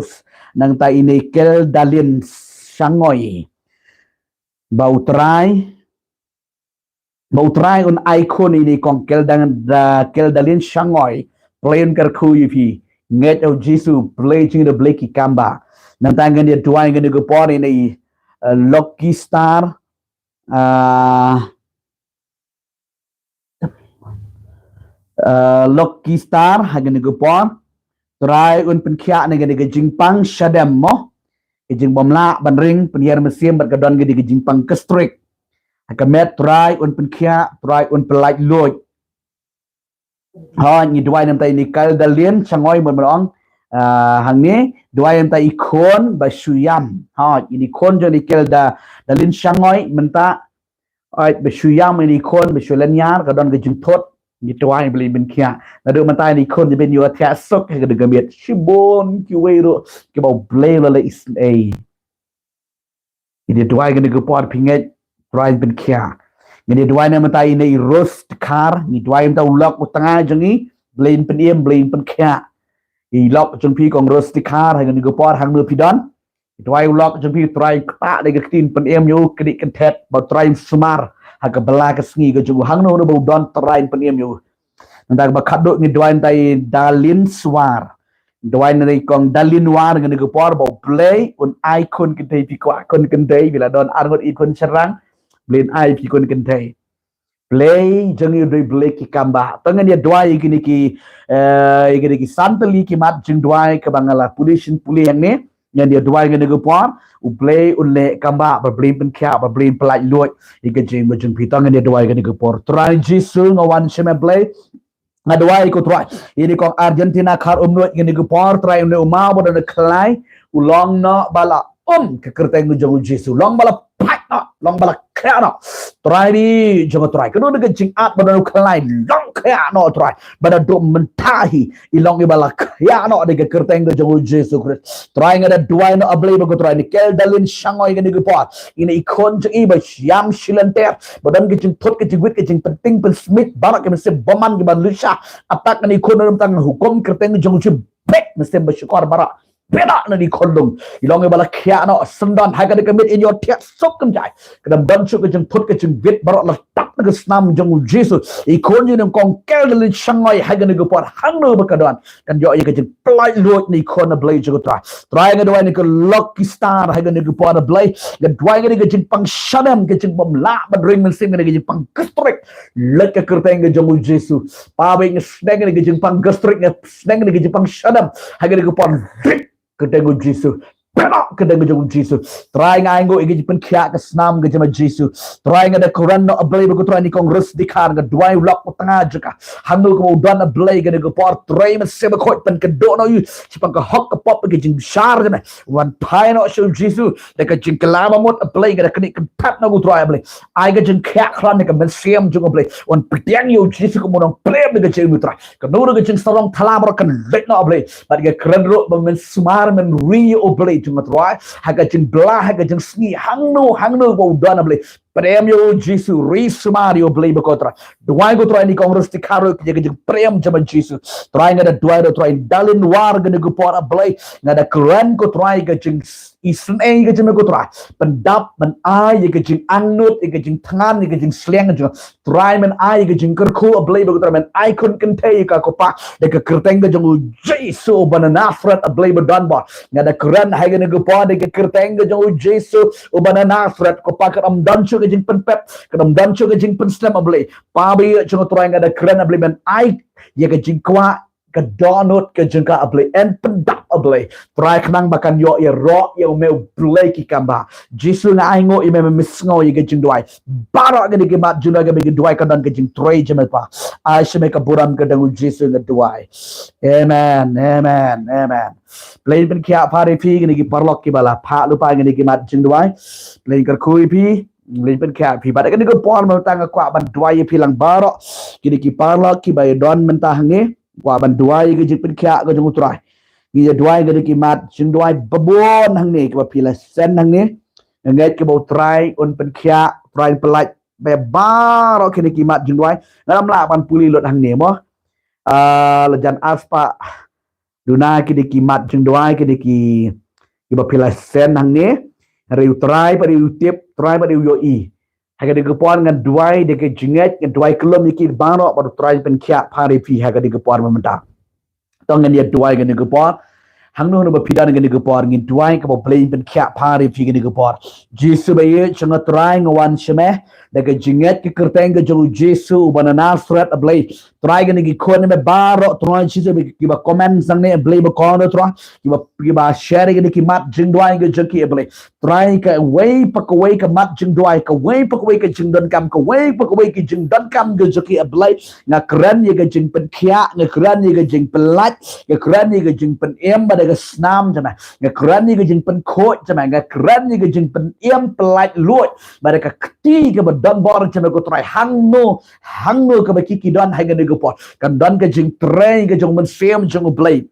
na ka bynta ine i Keldalin Shangoi, ba u Trai, ba u Trai un ai khun ine i kong Keldan-, da-, Keldalin Shangoi. Blei un kyrkhu ïa phi. Ngeit ïa u Jisu, Blei jong ngi, Blei ki kambah. Nangta ngin ïa duwai ïa kane ka por, ine i, eh, Lucky Star, ah, eh, Lucky Star, ha kane ka por, Trai, un pynkhiah na kane ka jingpang shadem, mo, ka jingbymlah ban ring, pynïar mynsiem, bad ka don kane ka jingpang ka stroke. Ha ka met, Trai, un pynkhiah, Trai, un pyllait luid. Hooid, ngi duwai na ka bynta ine i Keldalin Shangoi, mon mon ong, ah, hangne, duwai na ka bynta i khun ba shu ïam. Hooid, ine i khun jong ine i Kelda-, Dalin Shangoi mynta. Hooid, ba shu ïam, ine i khun ba shu lynñiar, ka don ka jingthut. Ngi duwai Blei pynkhiah. Naduh mynta ine i khun jong phi un ïoh thiah suk ha kane ka miet. Shibun kiwei ruh kiba u Blei u la leh isynei. Ngi duwai kane ka por, phi ngeit, Trai, pynkhiah. Ngi duwai na ka bynta ine i Rose Dkhar, ngi duwai na ka bynta u lok u tnga jong ngi, Blei pynim, Blei pynkhiah. I lok jong phi kong Rose Dkhar, ha kane ka por, hangno phi don, ngi duwai u lok jong phi, Trai, ktah da ka ktien pynim ïa u, knieh kynthet, ba Trai sumar ha ka bylla ka sngi ka jong u, hangno hangno ba u don, Trai, pynim ïa u. Nangta kaba khatduh ngi duwai na ka bynta i Dalin Swar. Duwai na i kong Dalin War, kane ka por ba u Blei un ai khun kynthei, phi kwah khun kynthei, phi la don arngut i khun shynrang, Blei un ai phi khun kynthei. Blei jong ngi u dei Blei ki kambah. To ngin ïa duwai ïa kine ki, eh, ïa kine ki san tylli ki mat jingduwai kaba nga la pule shin pule hangne. Ngin ïa duwai kane ka por, u Blei un leh kambah, ba Blei pynkhiah, ba Blei pyllait luid ïa ka jingim jong phi. To ngin ïa duwai kane ka por. Trai Jisu, nga wan sha me Blei. Nga duwai ko Trai, ine i kong Argentina Khar Umnuid, kane ka por, Trai, une u maw ba don khlai, u long noh ba la um, ka kyrteng jong u Jisu, long ba la pait noh, long ba la khiah noh. Trai, ine jong u Trai, kano kano ka jingat ba don u khlai, long khiah noh Trai. Ba naduh mynta hi, i long iba la khiah noh da ka kyrteng ka jong u Jisu Khrist. Trai, nga da duwai noh, A Blei, ba ko Trai, ine i Keldalin Shangoi, kane ka por, ine i khun jong i ba shu ïam shu lynter, ba don ka jingthut, ka jingwit, ka jingpynting pynsmit, baroh ki mynsiem bymman kiba leit sha attack ine i khun, naduh mynta nga hukum kyrteng jong u Jisu, beh mynsiem ba shukor baroh. Pynah na i khunlung. I long iba la khiah noh syndon ha kane ka miet, in ïoh thiah suk kynjai. Ka dang don shuh ka jingput ka jingbit baroh la tap na ka snam jong u Jisu. I khun jong ngi kong ker ka lin shangoi ha kane ka por, hangno ba ka don, kan ïoh ïa ka jingpynlait luid na i khun, A Blei jong u Trai. Trai nga duwai na ka Lucky Star ha kane ka por, A Blei. Nga duwai ïa ka jingpang shanem, ka jingbym lah ban ring mynsiem, ka jingpang gastric. Leit ka kyrteng ka jong u Jisu. Pa, ba nga sneng ïa ka jingpang gastric, nga sneng ïa ka jingpang shanem ha kane ka por. Leit ka kyrteng u Jisu. Pynah ka kyrteng ka jong u Jisu. Trai nga ainguh ïa ka jingpynkhiah ka snam ka jong u Jisu. Trai nga da kren noh, A Blei ba ko Trai, na i kong Rosdikhar, nga duwai u lok u tnga jong ka. Hangno kaba u don, A Blei, kane ka por, Trai Mynsiem Bakhuid, pynkynduh noh ïa u shaphang ka hok ka pop, ka jingbishar jong me. Wan phai noh sha u Jisu da ka jingkylla mut, A Blei, nga da knieh kynthad noh ko Trai, A Blei. Ai ka jingkhiah khlaiñ ha ka mynsiem jong u, A Blei. Wan pdiang ïa u Jisu kum u nongpynlong na ka jingim u Trai. Kano kano ka jingsarong thala baroh kan leit noh, A Blei. Bad nga kren ruh ba men sumar men ri ïa u, A Blei jong nga Trai. Ha ka jingbha, ha ka jingsngi, hangno hangno ba u don, A Blei. Pdiang ïa u Jisu, ri sumar ïa u, A Blei ba ko Trai. Duwai ko Trai na i kong Rosdikhar ruh ïa ka jingpdiang jong u Jisu. Trai nga da duwai ruh Trai, da lynwar kane ka por, A Blei. Nga da kren ko Trai ka jing isynei ka jong me ko Trai. Pyndap, men ai ïa ka jingangnud, ïa ka jingthngan, ïa ka jingsliang jong Trai, men ai ïa ka jingkyrkhu, A Blei ba ko Trai, men ai khun kynthei ïa ka ko Pa, da ka kyrteng ka jong u Jisu uba na Nasareth, A Blei ba don bor. Nga da kren ha kane ka por da ka kyrteng ka jong u Jisu uba na Nasareth, ko Pa, kan ym don shuh ka jingpynpep, kan ym don shuh ka jingpynslem, A Blei. Pa ba ïeit jong nga Trai, nga da kren, A Blei, men ai ïa ka jingkwah, ka dohnud ka jong ka, A Blei, yn pyndap, A Blei. Trai, khnang ba kan ïoh ïaroh ïa u me, U Blei ki kam bha. Jisu, nga ainguh ïa me, men sngew ïa ka jingduwai. Baroh kine ki mat jingduwai, kaba ki duwai ka don ka jingtrei jong me Pa. Ai sha me ka burom, ka kyrteng u Jisu nga duwai. Amen, amen, amen. Blei pynkhiah pha ïa phi kine ki paralok kiba la phah lypa kine ki mat jingduwai. Blei kyrkhu ïa phi, Blei pynkhiah phi. Bad kane ka por mynta nga kwah ban duwai ïa phi lang baroh kine ki paralok kiba ïa don mynta hangne. Kwah ban duwai ïa ka jingpynkhiah ka jong u Trai. Ngi ïa duwai ïa kine ki mat jingduwai babun hangne kiba phi la send hangne. Nga ngeit kaba u Trai un pynkhiah, Trai un pynlait ba baroh kine ki mat jingduwai. Ngam lah ban pule lut hangne mo. Ah, la jan aspah duna kine ki mat jingduwai, kine ki, kiba phi la send hangne. Hynrei u Trai pat u tip, Trai pat u ïohi. Ha kane ka por ngan duwai da ka jingngeit, ngan duwai kyllum ïa ki baroh ba u Trai pynkhiah pha ïa phi ha kane ka por mynta. To ngin ïa duwai kane ka por. Hangno hangno ba phi don kane ka por, ngin duwai kaba u Blei un pynkhiah pha ïa phi kane ka por. Jisu ba ïeit jong nga Trai, nga wan sha me da ka jingngeit, ka kyrteng ka jong u Jisu uba na Nasareth, A Blei. Trai, kine ki khun me baroh Trai Jisu, kiba comment hangne, A Blei ba kong Trai, kiba, kiba share kine ki mat jingduwai ka jong ki, A Blei. Trai, kawei pa kawei ka mat jingduwai, kawei pa kawei ka jingdonkam, kawei pa kawei ka jingdonkam ka jong ki, A Blei. Nga kren ïa ka jingpynkhiah, nga kren ïa ka jingpynlait, nga kren ïa ka jingpynim bad ka snam jong me. Nga kren ïa ka jingpynkhuid jong me, nga kren ïa ka jingpynim pynlait luid bad ka kti kaba don bor jong me ko Trai. Hangno hangno kaba ki, ki don ha kane ka por, kan don ka jingtrei ka jong u Mynsiem jong u Blei.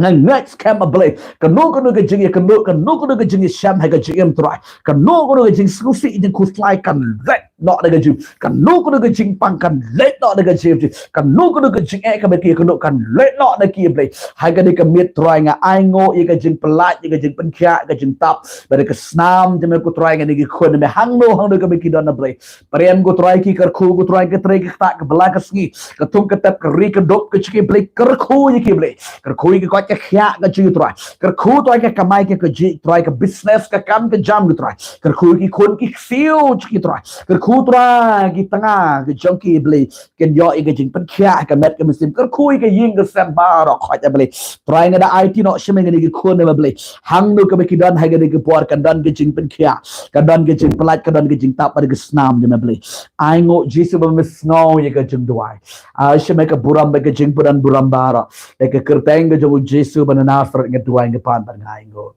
Nga ngeit skhem, A Blei, kano kano ka jingïakynduh, kano kano ka jingïashem ha ka jingim Trai, kano kano ka jingsngewsih jingkhuslai kan leit noh na ka jingim, kano kano ka jingpang kan leit noh na ka jingim, kano kano ka jingeh kaba ki ïakynduh kan leit noh na ki, A Blei. Ha kane ka miet Trai, nga ainguh ïa ka jingpynlait, ïa ka jingpynkhiah, ka jingtap bad ka snam jong me ko Trai, kine ki khun me, hangno hangno kaba ki don, A Blei. Pdiang ko Trai ki, kyrkhu ko Trai, ka trei ka ktah, ka bylla ka sngi, ka thung ka tep, ka ri ka duk ka jong ki, Blei, kyrkhu ïa ki, Blei. Kyrkhu ïa ka koit ka khiah ka jong ki Trai. Kyrkhu Trai ka kamai ka kajih Trai, ka business, ka kam ka jam ko Trai. Kyrkhu ïa ki khun ki ksiew jong ki Trai. Kyrkhu Trai ki tnga ka jong ki, Blei, kin ïoh ïa ka jingpynkhiah ha ka met ka mynsiem. Kyrkhu ïa ka ïing ka sem baroh khoit, A Blei. Trai, nga da aiti noh sha me kine ki khun me, Blei. Hangno kaba ki don ha kane ka por, kan don ka jingpynkhiah, kan don ka jingpynlait, kan don ka jingtap bad ka snam jong me, Blei. Ainguh Jisu ba me sngew ïa ka jingduwai. Ai sha me ka burom bad ka jingpyndonkam baroh. Ha ka kyrteng ka jong u Jisu ba na Nasareth nga duwai, nga pan bad nga ainguh.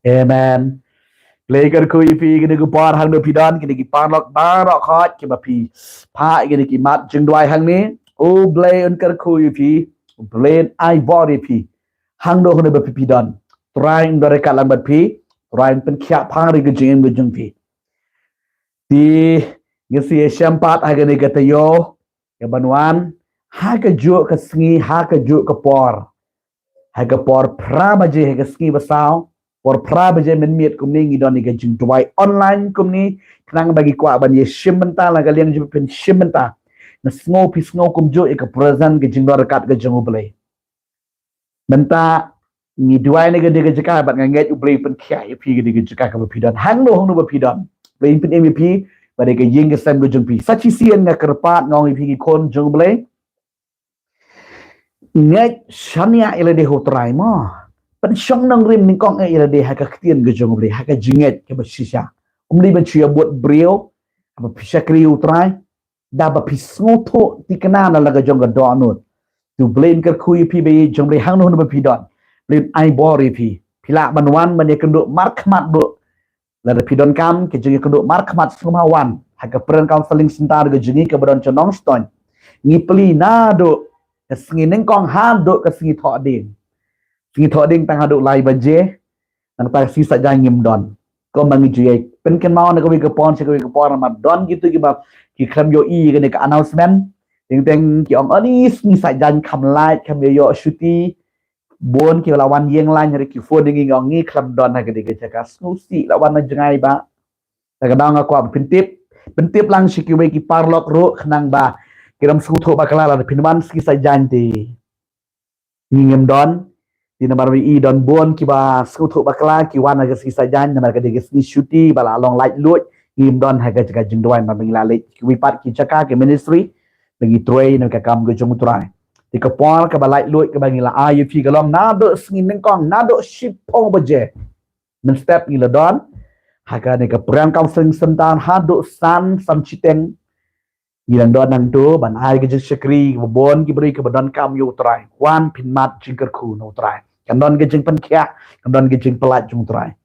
Amen. Blei kyrkhu ïa phi kine ki por, hangno phi don, kine ki paralok baroh khoit kiba phi phah ïa kine ki mat jingduwai hangne. U Blei un kyrkhu ïa phi, u Blei un ai bor ïa phi. Hangno hangno ba phi, phi don, Trai un don ryngkat lang bad phi. Trai un pynkhiah pha ïa ka jingim ka jong phi. Te ngin sa ïashem pat ha kane ka taïew kaban wan, ha kajuh ka sngi, ha kajuh ka por. Ha ka por phra baje ha ka sngi ba saw, por phra baje mynmiet kumne ngi don ïa ka jingduwai online kumne, khnang ba ngi kwah ban ïa shim bynta la ka liang jong phi, shim bynta. Nga sngew phi sngew kumjuh ïa ka presence ka jingdon ryngkat ka jong U Blei. Mynta ngi duwai na ka dei ka jaka bad nga ngeit U Blei pynkhiah ïa phi ka dei ka jaka kaba phi don. Hangno hangno ba phi don, U Blei un pynim ïa phi bad ïa ka ïing ka sem ka jong phi. Sa shisien nga kyrpad nga ong ïa phi ki khun jong U Blei, ngeit shaniah ïa lade ha U Trai mo. Pynshong nongrim nyngkong eh ïa lade ha ka ktien ka jong U Blei, ha ka jingngeit kaba shisha. Um dei ban shu ïa bud briew, haba phi shakri U Trai, da ba phi sngewthuh thikna na la ka jong ka dohnud. To U Blei un kyrkhu ïa phi ba ïeit jong U Blei hangno hangno ba phi don. U Blei un ai bor ïa phi. Phi lah ban wan ban ïakynduh markhmat duh. Lada phi donkam ka jingïakynduh markhmat sngewbha wan ha ka Prayer Counseling Center ka jong ngi kaba don sha Nongstoiñ. Ngi plie naduh ka sngi nyngkong haduh ka sngi thohdieng. Sngi thohdieng tang haduh lai baje. Nangta ka sngi Saitjaiñ ngim don. Kumba ngi ju ïai pynkynmaw na kawei ka por sha kawei ka por, namar don kito kiba ki khlem ïohi ïa kane ka announcement. Teng teng ki ong, ani sngi Saitjaiñ kham lait, kham ïoh shuti. Bun ki la wan ïeng line, hynrei ki phone ïa ngi, ngi ong ngi khlem don ha kane ka jaka. Sngewsih, la wan na jngai ba. Te ka daw nga kwah pyntip, pyntip lang sha kiwei ki paralok ruh khnang ba ki ym sngewthuh bakla lada phin wan sngi Saitjaiñ te ngi ngim don. Te namar ba i don bun kiba sngewthuh bakla, ki wan ha ka sngi Saitjaiñ namar ka dei ka sngi shuti ba la long laitluid, ngim don ha ka jaka jingduwai, namar ba ngi la leit kiwei pat ki jaka ki ministry ba ngi trei na ka kam ka jong U Trai. Te ka por kaba laitluid kaba ngi la ai ïa phi ka long naduh sngi nyngkong, naduh shiphew baje mynstep ngi la don ha kane ka Prayer Counseling Center haduh san, san shiteng. Ngi dang don hangto ban ai ka jingshakri ba bun ki briew kiba donkam ïa U Trai. Wan phin mad jingkyrkhu na U Trai. Kan don ka jingpynkhiah, kan don ka jingpyllait jong U Trai.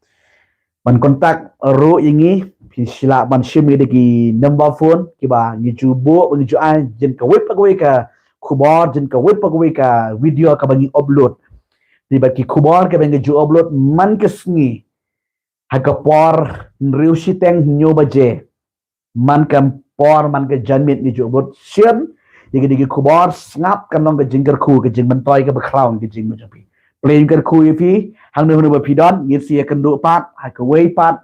Ban contact ruh ïa ngi, phi shu lah ban shim ïa ki number phone kiba ngi ju buh, ba ngi ju ai, jin kawei pa kawei ka khubor, jin kawei pa kawei ka video kaba ngi upload. Te bad ki khubor kaba ngi ju upload man ka sngi ha ka por hynriew shiteng, hynñiew baje. Man ka por, man ka janmiet ngi ju upload shim ïa ki, ïa ki khubor, sngap kan long ka jingkyrkhu, ka jingmyntoi kaba khraw ka jingim jong phi. U Blei un kyrkhu ïa phi hangno hangno ba phi don. Ngin sa ïakynduh pat ha kawei pat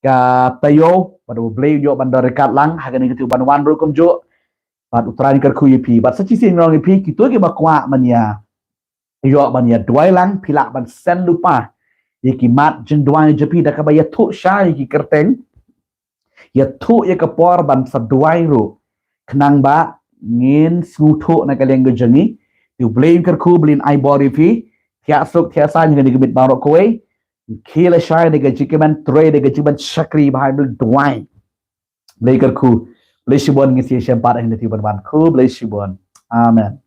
ka taïew, bad U Blei un ïoh ban don ryngkat lang ha kane ka taïew ban wan ruh kumjuh. Bad U Trai un kyrkhu ïa phi. Bad sa shisien nga ong ïa phi, kito kiba kwah ban ïa ïoh ban ïa duwai lang, phi lah ban send lypa ïa ki mat jingduwai jong phi da kaba ïathuh shai ïa ki kyrteng, ïathuh ïa ka por ban sa duwai ruh, khnang ba ngin sngewthuh na ka liang ka jong ngi. Te U Blei un kyrkhu, U Blei un ai bor ïa phi. Thiah suk thiah saiñ ha kane ka miet baroh kawei. Khie lashai da ka jingkmen, trei da ka jingkmen, shakri bha, duwai. U Blei un kyrkhu. Khublei shibun, ngin sa ïashem pat ha kane ka taïew ban wan. Khublei shibun. Amen.